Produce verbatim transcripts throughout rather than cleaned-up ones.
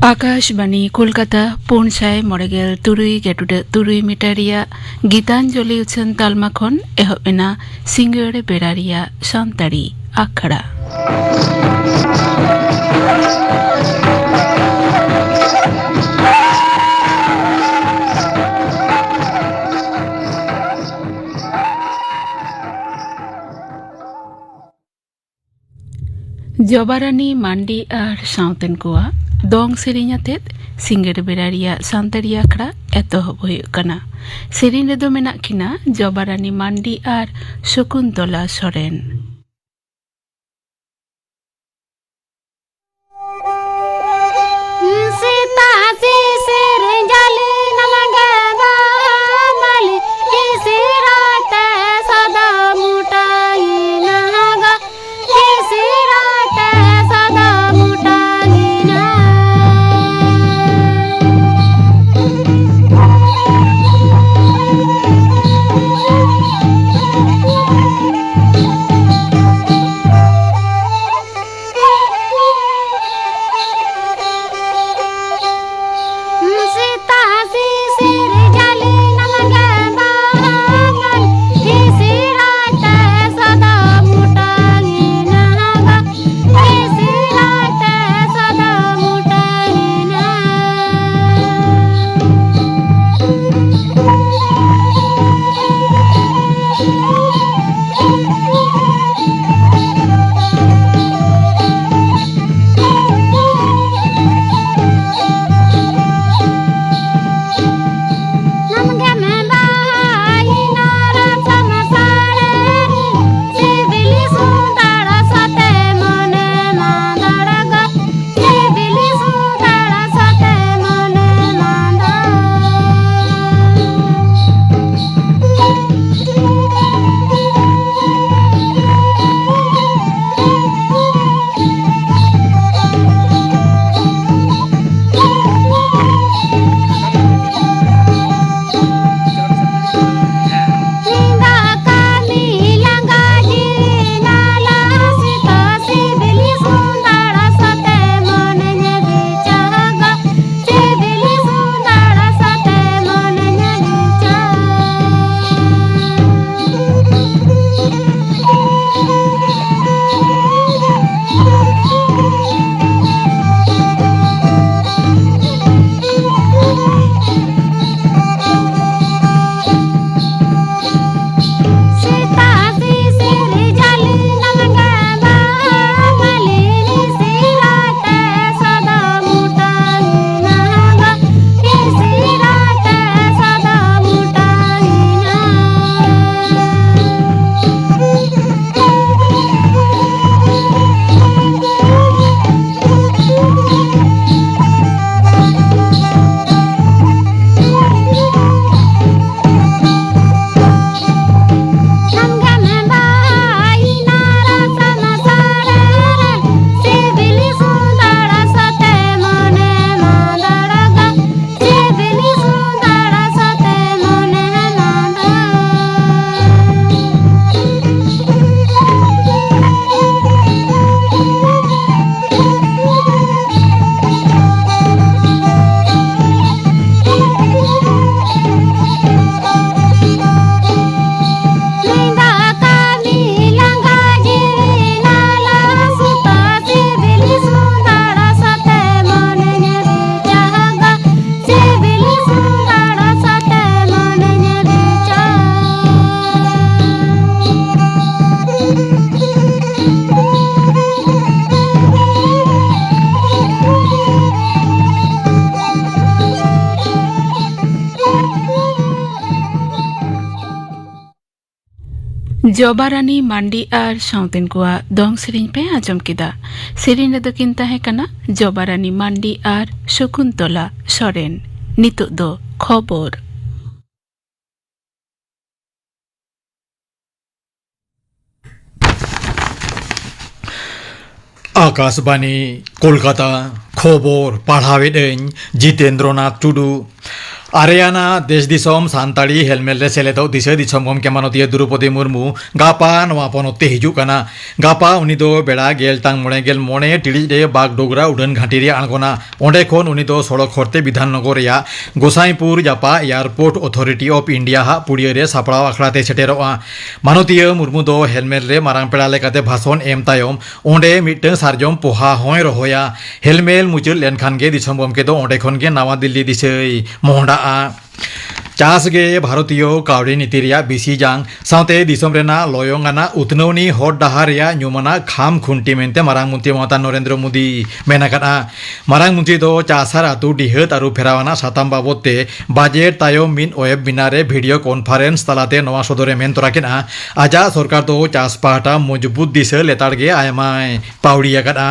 ᱟᱠᱟᱥᱵᱟᱱᱤ ᱠᱳᱞᱠᱟᱛᱟ, ᱯᱩᱱ ᱥᱟᱭ ᱢᱚᱬᱮ ᱜᱮᱞ ᱛᱩᱨᱩᱭ ᱜᱮᱴᱩᱰᱟᱹᱜ ᱛᱩᱨᱩᱭ ᱢᱤᱴᱟᱨ ᱨᱮᱭᱟᱜ ᱜᱤᱛᱟᱧᱡᱚᱞᱤ ᱩᱪᱷᱟᱹᱱ ᱛᱟᱞᱢᱟ ᱠᱷᱚᱱ ᱮᱦᱚᱵ ᱮᱱᱟ ᱥᱤᱸᱜᱟᱹᱲ ᱵᱮᱲᱟ ᱨᱮᱭᱟᱜ ᱥᱟᱱᱛᱟᱲᱤ ᱟᱠᱷᱲᱟ᱾ ᱡᱚᱵᱟᱨᱟᱱᱤ ᱢᱟᱱᱰᱤ ᱟᱨ ᱥᱟᱶᱛᱮᱱ ᱠᱚᱣᱟᱜ ᱫᱚᱝ ᱥᱮᱨᱮᱧ ᱟᱛᱮᱫ ᱥᱤᱸᱜᱟᱹᱲ ᱵᱮᱲᱟ ᱨᱮᱭᱟᱜ ᱥᱟᱱᱛᱟᱲᱤ ᱟᱠᱷᱲᱟ ᱮᱛᱚᱦᱚᱵ ᱦᱩᱭᱩᱜ ᱠᱟᱱᱟ᱾ ᱥᱮᱨᱮᱧ ᱨᱮᱫᱚ ᱢᱮᱱᱟᱜ ᱠᱤᱱᱟ ᱡᱚᱵᱟᱨᱟᱱᱤ ᱢᱟᱱᱰᱤ ᱟᱨ ᱥᱚᱠᱩᱱᱛᱚᱞᱟ ᱥᱚᱨᱮᱱ᱾ ᱥᱮᱛᱟᱜ ᱥᱤᱥᱤᱨ ᱡᱟᱹᱞᱤ ᱱᱟᱞᱟᱝᱜᱟ ᱵᱟᱦᱟ ᱢᱟᱹᱞᱤ, ᱤᱥᱤᱨᱟᱴᱮ ᱥᱟᱫᱟ ᱢᱩᱴᱟᱹᱭ ᱱᱟᱦᱟᱜᱟ, ᱤᱥᱤᱨᱟᱴᱮ ᱥᱟᱫᱟ ᱢᱩᱴᱟᱹᱭ ᱱᱟ᱾ ᱡᱚᱵᱟᱨᱟᱱᱤ ᱢᱟᱱᱰᱤ ᱟᱨ ᱥᱟᱶᱛᱮᱱ ᱠᱚᱣᱟᱜ ᱫᱚᱝ ᱥᱮᱨᱮᱧ ᱯᱮ ᱟᱸᱡᱚᱢ ᱠᱮᱫᱟ᱾ ᱥᱮᱨᱮᱧ ᱨᱮᱫᱚ ᱠᱤᱱ ᱛᱟᱦᱮᱸ ᱠᱟᱱᱟ ᱡᱚᱵᱟᱨᱟᱱᱤ ᱢᱟᱱᱰᱤ ᱟᱨ ᱥᱚᱠᱩᱱᱛᱚᱞᱟ ᱥᱚᱨᱮᱱ᱾ ᱱᱤᱛᱚᱜ ᱫᱚ ᱠᱷᱚᱵᱚᱨ᱾ ᱟᱠᱟᱥᱵᱟᱱᱤ, ᱠᱳᱞᱠᱟᱛᱟ᱾ ᱠᱷᱚᱵᱚᱨ ᱯᱟᱲᱦᱟᱣᱮᱫ ᱟᱹᱧ ᱡᱤᱛᱮᱱᱫᱨᱚᱱᱟᱛᱷ ᱴᱩᱰᱩ᱾ ᱟᱨᱮᱭᱟᱱᱟ ᱫᱮᱥ ᱫᱤᱥᱚᱢ ᱥᱟᱱᱛᱟᱲᱤ ᱦᱮᱞᱢᱮᱞ ᱨᱮ ᱥᱮᱞᱮᱫᱚᱜ ᱫᱤᱥᱟᱹ ᱫᱤᱥᱚᱢ ᱜᱚᱢᱠᱮ ᱢᱟᱱᱚᱛᱤᱭᱟᱹ ᱫᱨᱚᱣᱯᱚᱫᱤ ᱢᱩᱨᱢᱩ ᱜᱟᱯᱟ ᱱᱚᱣᱟ ᱯᱚᱱᱚᱛ ᱛᱮ ᱦᱤᱡᱩᱜ ᱠᱟᱱᱟ᱾ ᱜᱟᱯᱟ ᱩᱱᱤ ᱫᱚ ᱵᱮᱲᱟ ᱜᱮᱞ ᱴᱟᱝ ᱢᱚᱬᱮ ᱜᱮᱞ ᱢᱚᱬᱮ ᱴᱤᱲᱤᱡ ᱨᱮ ᱵᱟᱜᱰᱳᱜᱽᱨᱟ ᱩᱰᱟᱹᱱ ᱜᱷᱟᱹᱴᱤ ᱨᱮ ᱟᱬᱜᱚᱱᱟ᱾ ᱚᱸᱰᱮ ᱠᱷᱚᱱ ᱩᱱᱤ ᱫᱚ ᱥᱚᱲᱚᱠ ᱦᱚᱨᱛᱮ ᱵᱤᱫᱷᱟᱱ ᱱᱚᱜᱚᱨ ᱨᱮᱭᱟᱜ ᱜᱳᱥᱟᱭᱯᱩᱨ ᱡᱟᱯᱟᱜ Airport Authority of India ᱦᱟᱜ ᱯᱩᱲᱤᱭᱟᱹ ᱨᱮ ᱥᱟᱯᱲᱟᱣ ᱟᱠᱷᱲᱟ ᱛᱮ ᱥᱮᱴᱮᱨᱚᱜᱼᱟ᱾ ᱢᱟᱱᱚᱛᱤᱭᱟᱹ ᱢᱩᱨᱢᱩ ᱫᱚ ᱦᱮᱞᱢᱮᱞ ᱨᱮ ᱢᱟᱨᱟᱝ ᱯᱮᱲᱟ ᱞᱮᱠᱟᱛᱮ ᱵᱷᱟᱥᱚᱱ ᱮᱢ ᱛᱟᱭᱚᱢ ᱚᱸᱰᱮ ᱢᱤᱫᱴᱟᱝ ᱥᱟᱨᱡᱚᱢ ᱯᱚᱦᱟ ᱦᱚᱸᱭ ᱨᱚᱦᱚᱭᱟ᱾ ᱦᱮᱞᱢᱮᱞ ᱢᱩᱪᱟᱹᱫ ᱞᱮᱱᱠᱷᱟᱱ ᱜᱮ ᱫᱤᱥᱚᱢ ᱜᱚᱢᱠᱮ ᱫᱚ ᱚᱸᱰᱮ ᱠᱷᱚᱱ ᱜᱮ ᱱᱟᱣᱟ ᱫᱤᱞᱞᱤ ᱫᱤᱥᱟᱹᱭ ᱢᱚᱦᱰᱟᱜᱼᱟ᱾ ᱪᱟᱥ ᱜᱮ ᱵᱷᱟᱨᱚᱛᱤᱭᱚ ᱠᱟᱹᱣᱰᱤ ᱱᱤᱛᱤ ᱨᱮᱭᱟᱜ ᱵᱤᱥᱤ ᱡᱟᱝ ᱥᱟᱶᱛᱮ ᱫᱤᱥᱚᱢ ᱨᱮᱱᱟᱜ ᱞᱚᱭᱚᱝ ᱟᱱᱟᱜ ᱩᱛᱱᱟᱹᱣᱱᱤ ᱦᱚᱨ ᱰᱟᱦᱟᱨ ᱨᱮᱭᱟᱜ ᱧᱩᱢᱟᱱᱟᱜ ᱠᱷᱟᱢ ᱠᱷᱩᱱᱴᱤ ᱢᱮᱱᱛᱮ ᱢᱟᱨᱟᱝ ᱢᱚᱱᱛᱨᱤ ᱢᱚᱢᱚᱛᱟ ᱱᱚᱨᱮᱱᱫᱨᱚ ᱢᱳᱫᱤ ᱢᱮᱱ ᱟᱠᱟᱫᱼᱟ᱾ ᱢᱟᱨᱟᱝ ᱢᱚᱱᱛᱨᱤ ᱫᱚ ᱪᱟᱥ ᱟᱨ ᱟᱹᱛᱩ ᱰᱤᱦᱟᱹᱛ ᱟᱹᱨᱩ ᱯᱷᱮᱨᱟᱣ ᱟᱱᱟᱜ ᱥᱟᱛᱟᱢ ᱵᱟᱵᱚᱫ ᱛᱮ ᱵᱟᱡᱮᱴ ᱛᱟᱭᱚᱢ ᱢᱤᱫ ᱣᱮᱵ ᱵᱤᱱᱟᱨ ᱨᱮ ᱵᱷᱤᱰᱤᱭᱳ ᱠᱚᱱᱯᱷᱟᱨᱮᱱᱥ ᱛᱟᱞᱟᱛᱮ ᱱᱚᱣᱟ ᱥᱚᱫᱚᱨᱮ ᱢᱮᱱ ᱛᱚᱨᱟ ᱠᱮᱫᱼᱟ᱾ ᱟᱡᱟᱜ ᱥᱚᱨᱠᱟᱨ ᱫᱚ ᱪᱟᱥ ᱯᱟᱦᱴᱟ ᱢᱚᱡᱽᱵᱩᱛ ᱫᱤᱥᱟᱹ ᱞᱮᱛᱟᱲ ᱜᱮ ᱟᱭᱢᱟᱭ ᱯᱟᱹᱣᱲᱤ ᱟᱠᱟᱫᱼᱟ᱾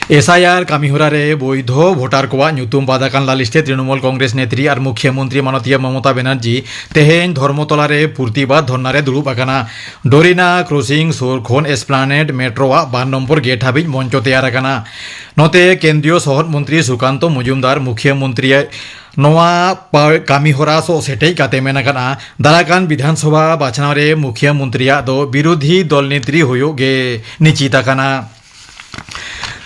ᱮᱥ ᱟᱭ ᱟᱨ ᱠᱟᱹᱢᱤᱦᱚᱨᱟ ᱨᱮ ᱵᱳᱭᱫᱷᱚ ᱵᱷᱳᱴᱟᱨ ᱠᱚᱣᱟᱜ ᱧᱩᱛᱩᱢ ᱵᱟᱫ ᱟᱠᱟᱱ ᱞᱟᱹᱞᱤᱥ ᱛᱮ ᱛᱨᱤᱱᱚᱢᱩᱞ ᱠᱚᱝᱜᱨᱮᱥ ᱱᱮᱛᱨᱤ ᱟᱨ ᱢᱩᱠᱷᱭᱟᱹ ᱢᱚᱱᱛᱨᱤ ᱢᱟᱱᱚᱛᱤᱭᱟᱹ ᱢᱚᱢᱚᱛᱟ ᱵᱮᱱᱟᱨᱡᱤ ᱛᱮᱦᱮᱧ ᱫᱷᱚᱨᱢᱚᱛᱚᱞᱟ ᱨᱮ ᱯᱨᱚᱛᱤᱵᱟᱫ ᱫᱷᱚᱨᱱᱟ ᱨᱮ ᱫᱩᱲᱩᱵ ᱟᱠᱟᱱᱟ᱾ ᱰᱳᱨᱤᱱᱟ ᱠᱨᱚᱥᱤᱝ ᱥᱩᱨ ᱠᱷᱚᱱ ᱮᱥᱯᱞᱟᱱᱮᱰ ᱢᱮᱴᱨᱳᱣᱟᱜ ᱵᱟᱨ ᱱᱚᱢᱵᱚᱨ ᱜᱮᱴ ᱦᱟᱹᱵᱤᱡ ᱢᱚᱧᱪᱚ ᱛᱮᱭᱟᱨ ᱟᱠᱟᱱᱟ᱾ ᱱᱚᱛᱮ ᱠᱮᱱᱫᱨᱤᱭᱚ ᱥᱚᱦᱚᱫ ᱢᱚᱱᱛᱨᱤ ᱥᱩᱠᱟᱱᱛᱚ ᱢᱚᱡᱩᱢᱫᱟᱨ ᱢᱩᱠᱷᱭᱟᱹ ᱢᱚᱱᱛᱨᱤ ᱱᱚᱣᱟ ᱯᱟ-, ᱠᱟᱹᱢᱤᱦᱚᱨᱟ ᱥᱚᱜ ᱥᱮᱴᱮᱡ ᱠᱟᱛᱮ ᱢᱮᱱ ᱟᱠᱟᱫᱼᱟ, ᱫᱟᱨᱟᱭ ᱠᱟᱱ ᱵᱤᱫᱷᱟᱱ ᱥᱚᱵᱷᱟ ᱵᱟᱪᱷᱱᱟᱣ ᱨᱮ ᱢᱩᱠᱷᱭᱟᱹ ᱢᱚᱱᱛᱨᱤᱭᱟᱜ ᱫᱚ ᱵᱤᱨᱳᱫᱷᱤ ᱫᱚᱞ ᱱᱮᱛᱨᱤ ᱦᱩᱭᱩᱜ ᱜᱮ ᱱᱤᱥᱪᱤᱛ ᱟᱠᱟᱱᱟ᱾